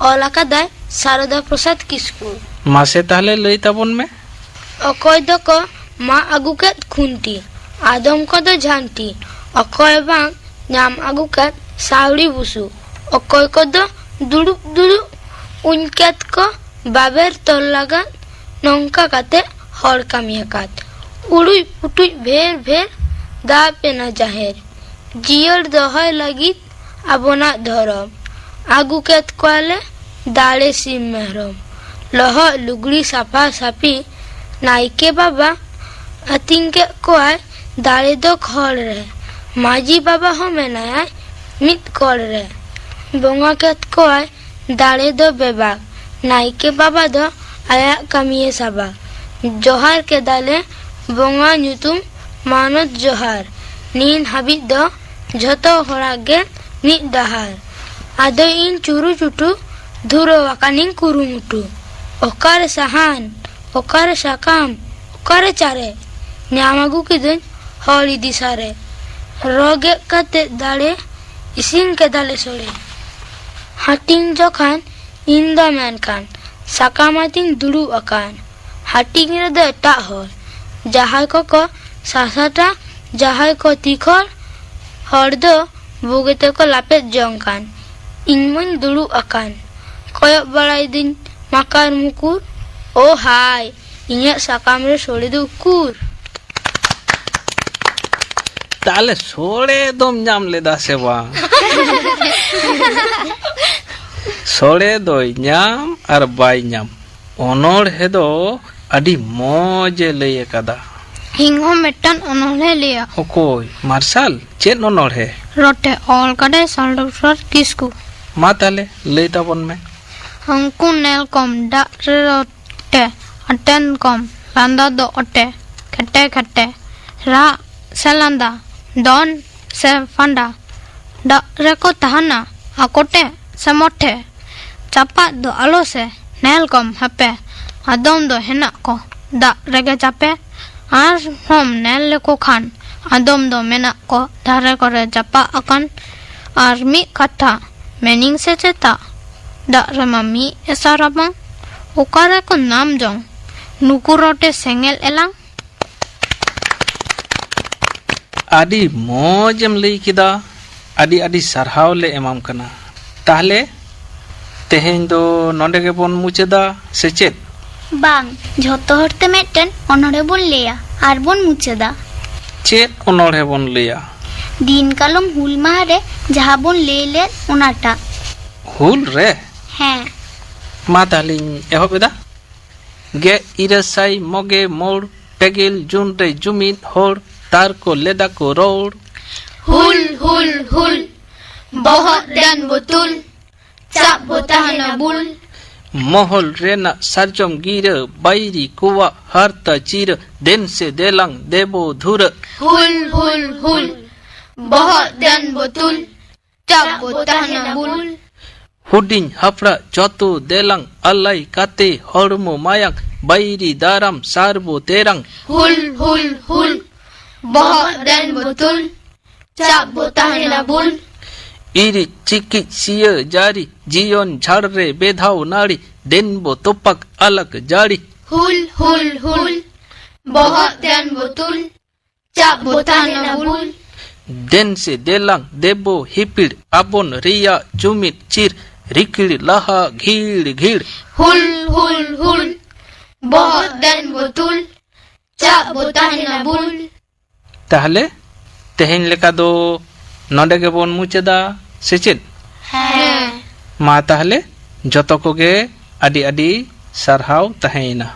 ᱚᱞ ᱟᱠᱟᱫᱟᱭ ᱥᱟᱨᱚᱫᱟ ᱯᱨᱚᱥᱟᱫᱽ ᱠᱤᱥᱠᱩ᱾ ᱢᱟᱥᱮ ᱛᱟᱦᱞᱮ ᱞᱟᱹᱭ ᱛᱟᱵᱚᱱ ᱢᱮ᱾ ᱚᱠᱚᱭ ᱫᱚᱠᱚ ᱢᱟᱜ ᱟᱹᱜᱩ ᱠᱮᱫ ᱠᱷᱩᱱᱴᱤ, ᱟᱫᱚᱢ ᱠᱚᱫᱚ ᱡᱷᱟᱹᱱᱴᱤ, ᱚᱠᱚᱭ ᱵᱟᱝ ᱧᱟᱢ ᱟᱹᱜᱩ ᱠᱮᱫ ᱥᱟᱣᱲᱤ ᱵᱩᱥᱩᱵ, ᱚᱠᱚᱭ ᱠᱚᱫᱚ ᱫᱩᱲᱩᱵ ᱫᱩᱲᱩᱵ ᱩᱧ ᱠᱮᱫ ᱠᱚ ᱵᱟᱵᱮᱨ ᱛᱚᱞ ᱞᱟᱜᱟᱫ᱾ ᱱᱚᱝᱠᱟ ᱠᱟᱛᱮ ᱦᱚᱲ ᱠᱟᱹᱢᱤ ᱟᱠᱟᱫ᱾ ᱩᱲᱩᱡ ᱯᱩᱴᱩᱡ ᱵᱷᱮᱨ ᱵᱷᱮᱨ ᱫᱟᱵ ᱮᱱᱟ ᱡᱟᱦᱮᱨ, ᱡᱤᱭᱟᱹᱲ ᱫᱚᱦᱚᱭ ᱞᱟᱹᱜᱤᱫ ᱟᱵᱚᱱᱟᱜ ᱫᱷᱚᱨᱚᱢ᱾ ᱟᱹᱜᱩ ᱠᱮᱫ ᱠᱚᱣᱟᱞᱮ ᱫᱟᱲᱮ ᱥᱤᱢ ᱢᱮᱨᱚᱢ, ᱞᱚᱦᱚᱫ ᱞᱩᱜᱽᱲᱤ ᱥᱟᱯᱷᱟ ᱥᱟᱹᱯᱷᱤ᱾ ᱱᱟᱭᱠᱮ ᱵᱟᱵᱟ ᱟᱹᱛᱤᱧ ᱠᱮᱫ ᱠᱚᱣᱟᱭ ᱫᱟᱲᱮ ᱫᱚ ᱠᱷᱚᱲ ᱨᱮ, ᱢᱟᱹᱡᱷᱤ ᱵᱟᱵᱟ ᱦᱚᱸ ᱢᱮᱱᱟᱭᱟᱭ ᱢᱤᱫ ᱠᱚᱲ ᱨᱮ᱾ ᱵᱚᱸᱜᱟ ᱠᱮᱫ ᱠᱚᱣᱟᱭ ᱫᱟᱲᱮ ᱫᱚ ᱵᱮᱵᱟᱠ, ᱱᱟᱭᱠᱮ ᱵᱟᱵᱟ ᱫᱚ ᱟᱭᱟᱜ ᱠᱟᱹᱢᱤᱭᱮ ᱥᱟᱵᱟ᱾ ᱡᱚᱦᱟᱨ ᱠᱮᱫᱟᱞᱮ ᱵᱚᱸᱜᱟ ᱧᱩᱛᱩᱢ ᱢᱟᱱᱚᱛ ᱡᱚᱦᱟᱨ, ᱱᱤᱱ ᱦᱟᱹᱵᱤᱡ ᱫᱚ ᱡᱷᱚᱛᱚ ᱦᱚᱲᱟᱜ ᱜᱮ ᱢᱤᱫ ᱰᱟᱦᱟᱨ᱾ ᱟᱫᱚ ᱤᱧ ᱪᱩᱨᱩ ᱪᱩᱴᱩ ᱫᱷᱩᱨᱟᱹᱣ ᱟᱠᱟᱱᱤᱧ ᱠᱩᱨᱩᱢᱩᱴᱩ᱾ ᱚᱠᱟᱨᱮ ᱥᱟᱦᱟᱱ, ᱚᱠᱟᱨᱮ ᱥᱟᱠᱟᱢ, ᱚᱠᱟᱨᱮ ᱪᱟᱨᱮ? ᱧᱟᱢ ᱟᱹᱜᱩ ᱠᱤᱫᱟᱹᱧ ᱦᱚᱲ ᱤᱫᱤ ᱥᱟᱨᱮ᱾ ᱨᱚ ᱜᱮᱫ ᱠᱟᱛᱮ ᱫᱟᱲᱮ, ᱤᱥᱤᱱ ᱠᱮᱫᱟᱞᱮ ᱥᱚᱲᱮ᱾ ᱦᱟᱹᱴᱤᱧ ᱡᱚᱠᱷᱟᱱ ᱤᱧ ᱫᱚ ᱢᱮᱱᱠᱷᱟᱱ ᱥᱟᱠᱟᱢ ᱟᱛᱤᱧ ᱫᱩᱲᱩᱵ ᱟᱠᱟᱱ᱾ ᱦᱟᱹᱴᱤᱧ ᱨᱮᱫᱚ ᱮᱴᱟᱜ ᱦᱚᱲ, ᱡᱟᱦᱟᱸᱭ ᱠᱚᱠᱚ ᱥᱟᱥᱟᱴᱟ, ᱡᱟᱦᱟᱸᱭ ᱠᱚ ᱛᱤᱠᱷᱚᱲ, ᱦᱚᱲ ᱫᱚ ᱵᱩᱜᱤ ᱛᱮᱠᱚ ᱞᱟᱯᱮᱫ ᱡᱚᱝ ᱠᱟᱱ᱾ ᱤᱧ ᱢᱟᱧ ᱫᱩᱲᱩᱵ ᱟᱠᱟᱱ᱾ ᱠᱚᱭᱚᱜ ᱵᱟᱲᱟᱭᱫᱟᱹᱧ ᱢᱟᱠᱟᱨ ᱢᱩᱠᱩᱨ, ᱳ ᱦᱟᱭ, ᱤᱧᱟᱹᱜ ᱥᱟᱠᱟᱢ ᱨᱮ ᱥᱚᱲᱮ ᱫᱚ ᱩᱠᱩᱨ? ᱛᱟᱦᱞᱮ ᱥᱚᱲᱮ ᱫᱚᱢ ᱧᱟᱢ ᱞᱮᱫᱟ ᱥᱮ ᱵᱟᱝ? ᱥᱚᱲᱮ ᱫᱚᱭ ᱧᱟᱢ ᱟᱨ ᱵᱟᱭ ᱧᱟᱢ, ᱚᱱᱚᱬᱦᱮ ᱫᱚ ᱟᱹᱰᱤ ᱢᱚᱡᱽ ᱮ ᱞᱟᱹᱭ ᱟᱠᱟᱫᱟ᱾ ᱤᱧ ᱦᱚᱸ ᱢᱤᱫᱴᱟᱝ ᱚᱱᱚᱬᱦᱮ ᱞᱟᱹᱭᱟ᱾ ᱚᱠᱚᱭ? ᱢᱟᱨᱥᱟᱞ? ᱪᱮᱫ ᱚᱱᱚᱬᱦᱮ? ᱨᱚᱴᱮ᱾ ᱚᱞ ᱠᱟᱫᱟᱭ ᱥᱟᱞ ᱰᱚᱠᱴᱚᱨ ᱠᱤᱥᱠᱩ᱾ ᱢᱟ ᱛᱟᱦᱞᱮ ᱞᱟᱹᱭ ᱛᱟᱵᱚᱱ ᱢᱮ᱾ ᱦᱟᱹᱱᱠᱩ ᱱᱮᱞ ᱠᱚᱢ ᱫᱟᱜ ᱨᱮ ᱨᱚᱴᱮ, ᱟᱴᱮᱱ ᱠᱚᱢ ᱞᱟᱸᱫᱟ ᱫᱚ ᱚᱴᱮ, ᱠᱷᱮᱴᱮ ᱠᱷᱮᱴᱮ ᱨᱟᱜ ᱥᱮ ᱞᱟᱸᱫᱟ, ᱫᱚᱱ ᱥᱮ ᱯᱷᱟᱸᱫᱟ, ᱫᱟᱜ ᱨᱮᱠᱚ ᱛᱟᱦᱮᱱᱟ ᱟᱠᱚᱴᱮ ᱥᱮ ᱢᱚᱴᱷᱮ᱾ ᱪᱟᱯᱟᱫ ᱫᱚ ᱟᱞᱚ ᱥᱮ ᱱᱮᱞ ᱠᱚᱢ ᱦᱟᱯᱮ, ᱟᱫᱚᱢ ᱫᱚ ᱦᱮᱱᱟᱜ ᱠᱚ ᱫᱟᱜ ᱨᱮᱜᱮ ᱪᱟᱯᱮ᱾ ᱟᱨᱦᱚᱸᱢ ᱱᱮᱞ ᱞᱮᱠᱚ ᱠᱷᱟᱱ ᱟᱫᱚᱢ ᱫᱚ ᱢᱮᱱᱟᱜ ᱠᱚ ᱫᱷᱟᱨᱮ ᱠᱚᱨᱮ ᱪᱟᱯᱟ ᱟᱠᱟᱱ᱾ ᱟᱨ ᱢᱤᱫ ᱠᱟᱛᱷᱟ ᱢᱮᱱᱤᱧ ᱥᱮ ᱪᱮᱛᱟ, ᱫᱟᱜ ᱨᱮᱢᱟ ᱢᱤᱫ ᱮᱥᱟ ᱨᱟᱵᱟᱝ, ᱚᱠᱟ ᱨᱮᱠᱚ ᱱᱟᱢ ᱡᱚᱝ ᱱᱩᱠᱩ ᱨᱚᱴᱮ ᱥᱮᱸᱜᱮᱞ ᱮᱞᱟᱝ? ᱟᱹᱰᱤ ᱢᱚᱡᱽ ᱮᱢ ᱞᱟᱹᱭ ᱠᱮᱫᱟ, ᱟᱹᱰᱤ ᱟᱹᱰᱤ ᱥᱟᱨᱦᱟᱣ ᱞᱮ ᱮᱢᱟᱢ ᱠᱟᱱᱟ᱾ ᱛᱟᱦᱞᱮ ᱛᱮᱦᱮᱧ ᱫᱚ ᱱᱚᱰᱮ ᱜᱮᱵᱚᱱ ᱢᱩᱪᱟᱹᱫᱟ, ᱥᱮ ᱪᱮᱫ? ᱵᱟᱝ, ᱡᱷᱚᱛᱚ ᱦᱚᱲ ᱛᱮ ᱢᱤᱫᱴᱮᱱ ᱚᱱᱚᱬᱦᱮ ᱵᱚᱱ ᱞᱟᱹᱭᱟ ᱟᱨ ᱵᱚᱱ ᱢᱩᱪᱟᱹᱫᱟ᱾ ᱪᱮᱫ ᱚᱱᱚᱬᱦᱮ ᱵᱚᱱ ᱞᱟᱹᱭᱟ? ᱫᱤᱱ ᱠᱟᱞᱚᱢ ᱦᱩᱞ ᱢᱟᱦᱟ ᱨᱮ ᱡᱟᱦᱟᱸ ᱵᱚᱱ ᱞᱟᱹᱭ ᱞᱮᱫ ᱚᱱᱟᱴᱟᱜ᱾ ᱦᱩᱞ ᱨᱮ? ᱦᱮᱸ᱾ ᱢᱟ ᱛᱟᱦᱞᱮᱧ ᱮᱦᱚᱵ ᱮᱫᱟ᱾ ᱜᱮᱞ ᱤᱨᱟᱹᱞ ᱥᱟᱭ ᱢᱚᱜᱮ ᱢᱚᱬ, ᱯᱮᱜᱮᱞ ᱡᱩᱱ ᱨᱮ ᱡᱩᱢᱤᱫ ᱦᱚᱲ, ᱛᱟᱨ ᱠᱚ ᱞᱮᱫᱟ ᱠᱚ ᱨᱚᱲ᱾ ᱦᱩᱞ, ᱦᱩᱞ, ᱦᱩᱞ, ᱵᱚᱦᱚᱜ ᱫᱮᱱ ᱵᱚ ᱛᱩᱞ, ᱪᱟᱯ ᱵᱚ ᱛᱟᱦᱮᱱᱟ ᱵᱩᱞ᱾ ᱢᱚᱦᱚᱞ ᱨᱮᱱᱟᱜ ᱥᱟᱨᱡᱚᱢ ᱜᱤᱨᱟᱹ, ᱵᱟᱹᱭᱨᱤ ᱠᱚᱣᱟᱜ ᱦᱟᱨᱛᱟ ᱪᱤᱨᱟᱹ, ᱫᱮᱱ ᱥᱮ ᱫᱮᱞᱟᱝ ᱫᱮᱵᱚ ᱫᱷᱩᱨᱟᱹ᱾ ᱦᱩᱞ, ᱦᱩᱞ, ᱦᱩᱞ, ᱵᱚᱦᱚᱜ ᱫᱮᱱ ᱵᱚ ᱛᱩᱞ, ᱪᱟᱯ ᱵᱚ ᱛᱟᱦᱮᱱᱟ ᱵᱩᱞ᱾ ᱦᱩᱰᱤᱧ ᱦᱟᱯᱲᱟ ᱡᱚᱛᱚ ᱫᱮᱞᱟᱝ, ᱟᱞᱟᱭ ᱠᱟᱛᱮ ᱦᱚᱲᱢᱚ ᱢᱟᱭᱟᱝ, ᱵᱟᱹᱭᱨᱤ ᱫᱟᱨᱟᱢ ᱥᱟᱨ ᱵᱚ ᱛᱮᱨᱟᱝ᱾ ᱦᱩᱞ, ᱦᱩᱞ, ᱦᱩᱞ, ᱵᱚᱦᱚᱜ ᱫᱮᱱ ᱵᱚ ᱛᱩᱞ, ᱪᱟᱯ ᱵᱚ ᱛᱟᱦᱮᱱᱟ ᱵᱩᱞ᱾ ᱤᱨᱤᱡ ᱪᱤᱠᱤᱡ ᱥᱤᱭᱟᱹ ᱡᱟᱹᱨᱤ, ᱡᱤᱭᱚᱱ ᱡᱷᱟᱲ ᱨᱮ ᱵᱮᱫᱷᱟᱣ ᱱᱟᱹᱲᱤ, ᱫᱮᱱ ᱵᱚ ᱛᱚᱯᱟᱠ ᱟᱞᱟᱠ ᱡᱟᱹᱲᱤ᱾ ᱦᱩᱞ, ᱦᱩᱞ, ᱦᱩᱞ, ᱵᱚᱦᱚᱜ ᱫᱮᱱ ᱵᱚ ᱛᱩᱞ, ᱪᱟᱯ ᱵᱚ ᱛᱟᱦᱮᱱᱟ ᱵᱩᱞ᱾ ᱫᱮᱱ ᱥᱮ ᱫᱮᱞᱟᱝ ᱫᱮᱵᱚ ᱦᱤᱯᱤᱲ, ᱟᱵᱚᱱ ᱨᱮᱭᱟᱜ ᱡᱩᱢᱤᱫ ᱪᱤᱨ, ᱨᱤᱠᱤᱲ ᱞᱟᱦᱟ ᱜᱷᱤᱲ ᱜᱷᱤᱲ᱾ ᱦᱩᱞ, ᱦᱩᱞ, ᱦᱩᱞ, ᱵᱚᱦᱚᱜ ᱫᱮᱱ ᱵᱚ ᱛᱩᱞ, ᱪᱟᱯ ᱵᱚ ᱛᱟᱦᱮᱱᱟ ᱵᱩᱞ᱾ ᱛᱟᱦᱞᱮ ᱛᱮᱦᱮᱧ ᱞᱮᱠᱟ ᱫᱚ ᱱᱚᱰᱮ ᱜᱮᱵᱚᱱ ᱢᱩᱪᱟᱹᱫᱟ, ᱥᱮ ᱪᱮᱫ? ᱦᱮᱸ᱾ ᱢᱟ ᱛᱟᱦᱞᱮ ᱡᱚᱛᱚ ᱠᱚᱜᱮ ᱟᱹᱰᱤ ᱟᱹᱰᱤ ᱥᱟᱨᱦᱟᱣ ᱛᱟᱦᱮᱸᱭᱮᱱᱟ᱾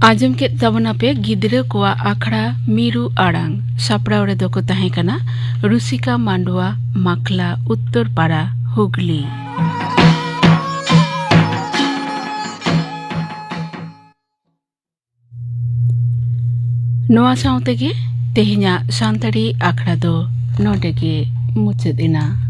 ᱟᱸᱡᱚᱢ ᱠᱮᱫ ᱛᱟᱵᱚᱱᱟᱯᱮ ᱜᱤᱫᱽᱨᱟᱹ ᱠᱚᱣᱟᱜ ᱟᱠᱷᱲᱟ ᱢᱤᱨᱩ ᱟᱲᱟᱝ᱾ ᱥᱟᱯᱲᱟᱣ ᱨᱮᱫᱚ ᱠᱚ ᱛᱟᱦᱮᱸ ᱠᱟᱱᱟ ᱨᱩᱥᱤᱠᱟ ᱢᱟᱱᱰᱣᱟ, ᱢᱟᱠᱞᱟ, ᱩᱛᱛᱚᱨ ᱯᱟᱲᱟ, ᱦᱩᱜᱽᱞᱤ᱾ ᱱᱚᱣᱟ ᱥᱟᱶ ᱛᱮᱜᱮ ᱛᱮᱦᱮᱧᱟᱜ ᱥᱟᱱᱛᱟᱲᱤ ᱟᱠᱷᱲᱟ ᱫᱚ ᱱᱚᱰᱮ ᱜᱮ ᱢᱩᱪᱟᱹᱫ ᱮᱱᱟ᱾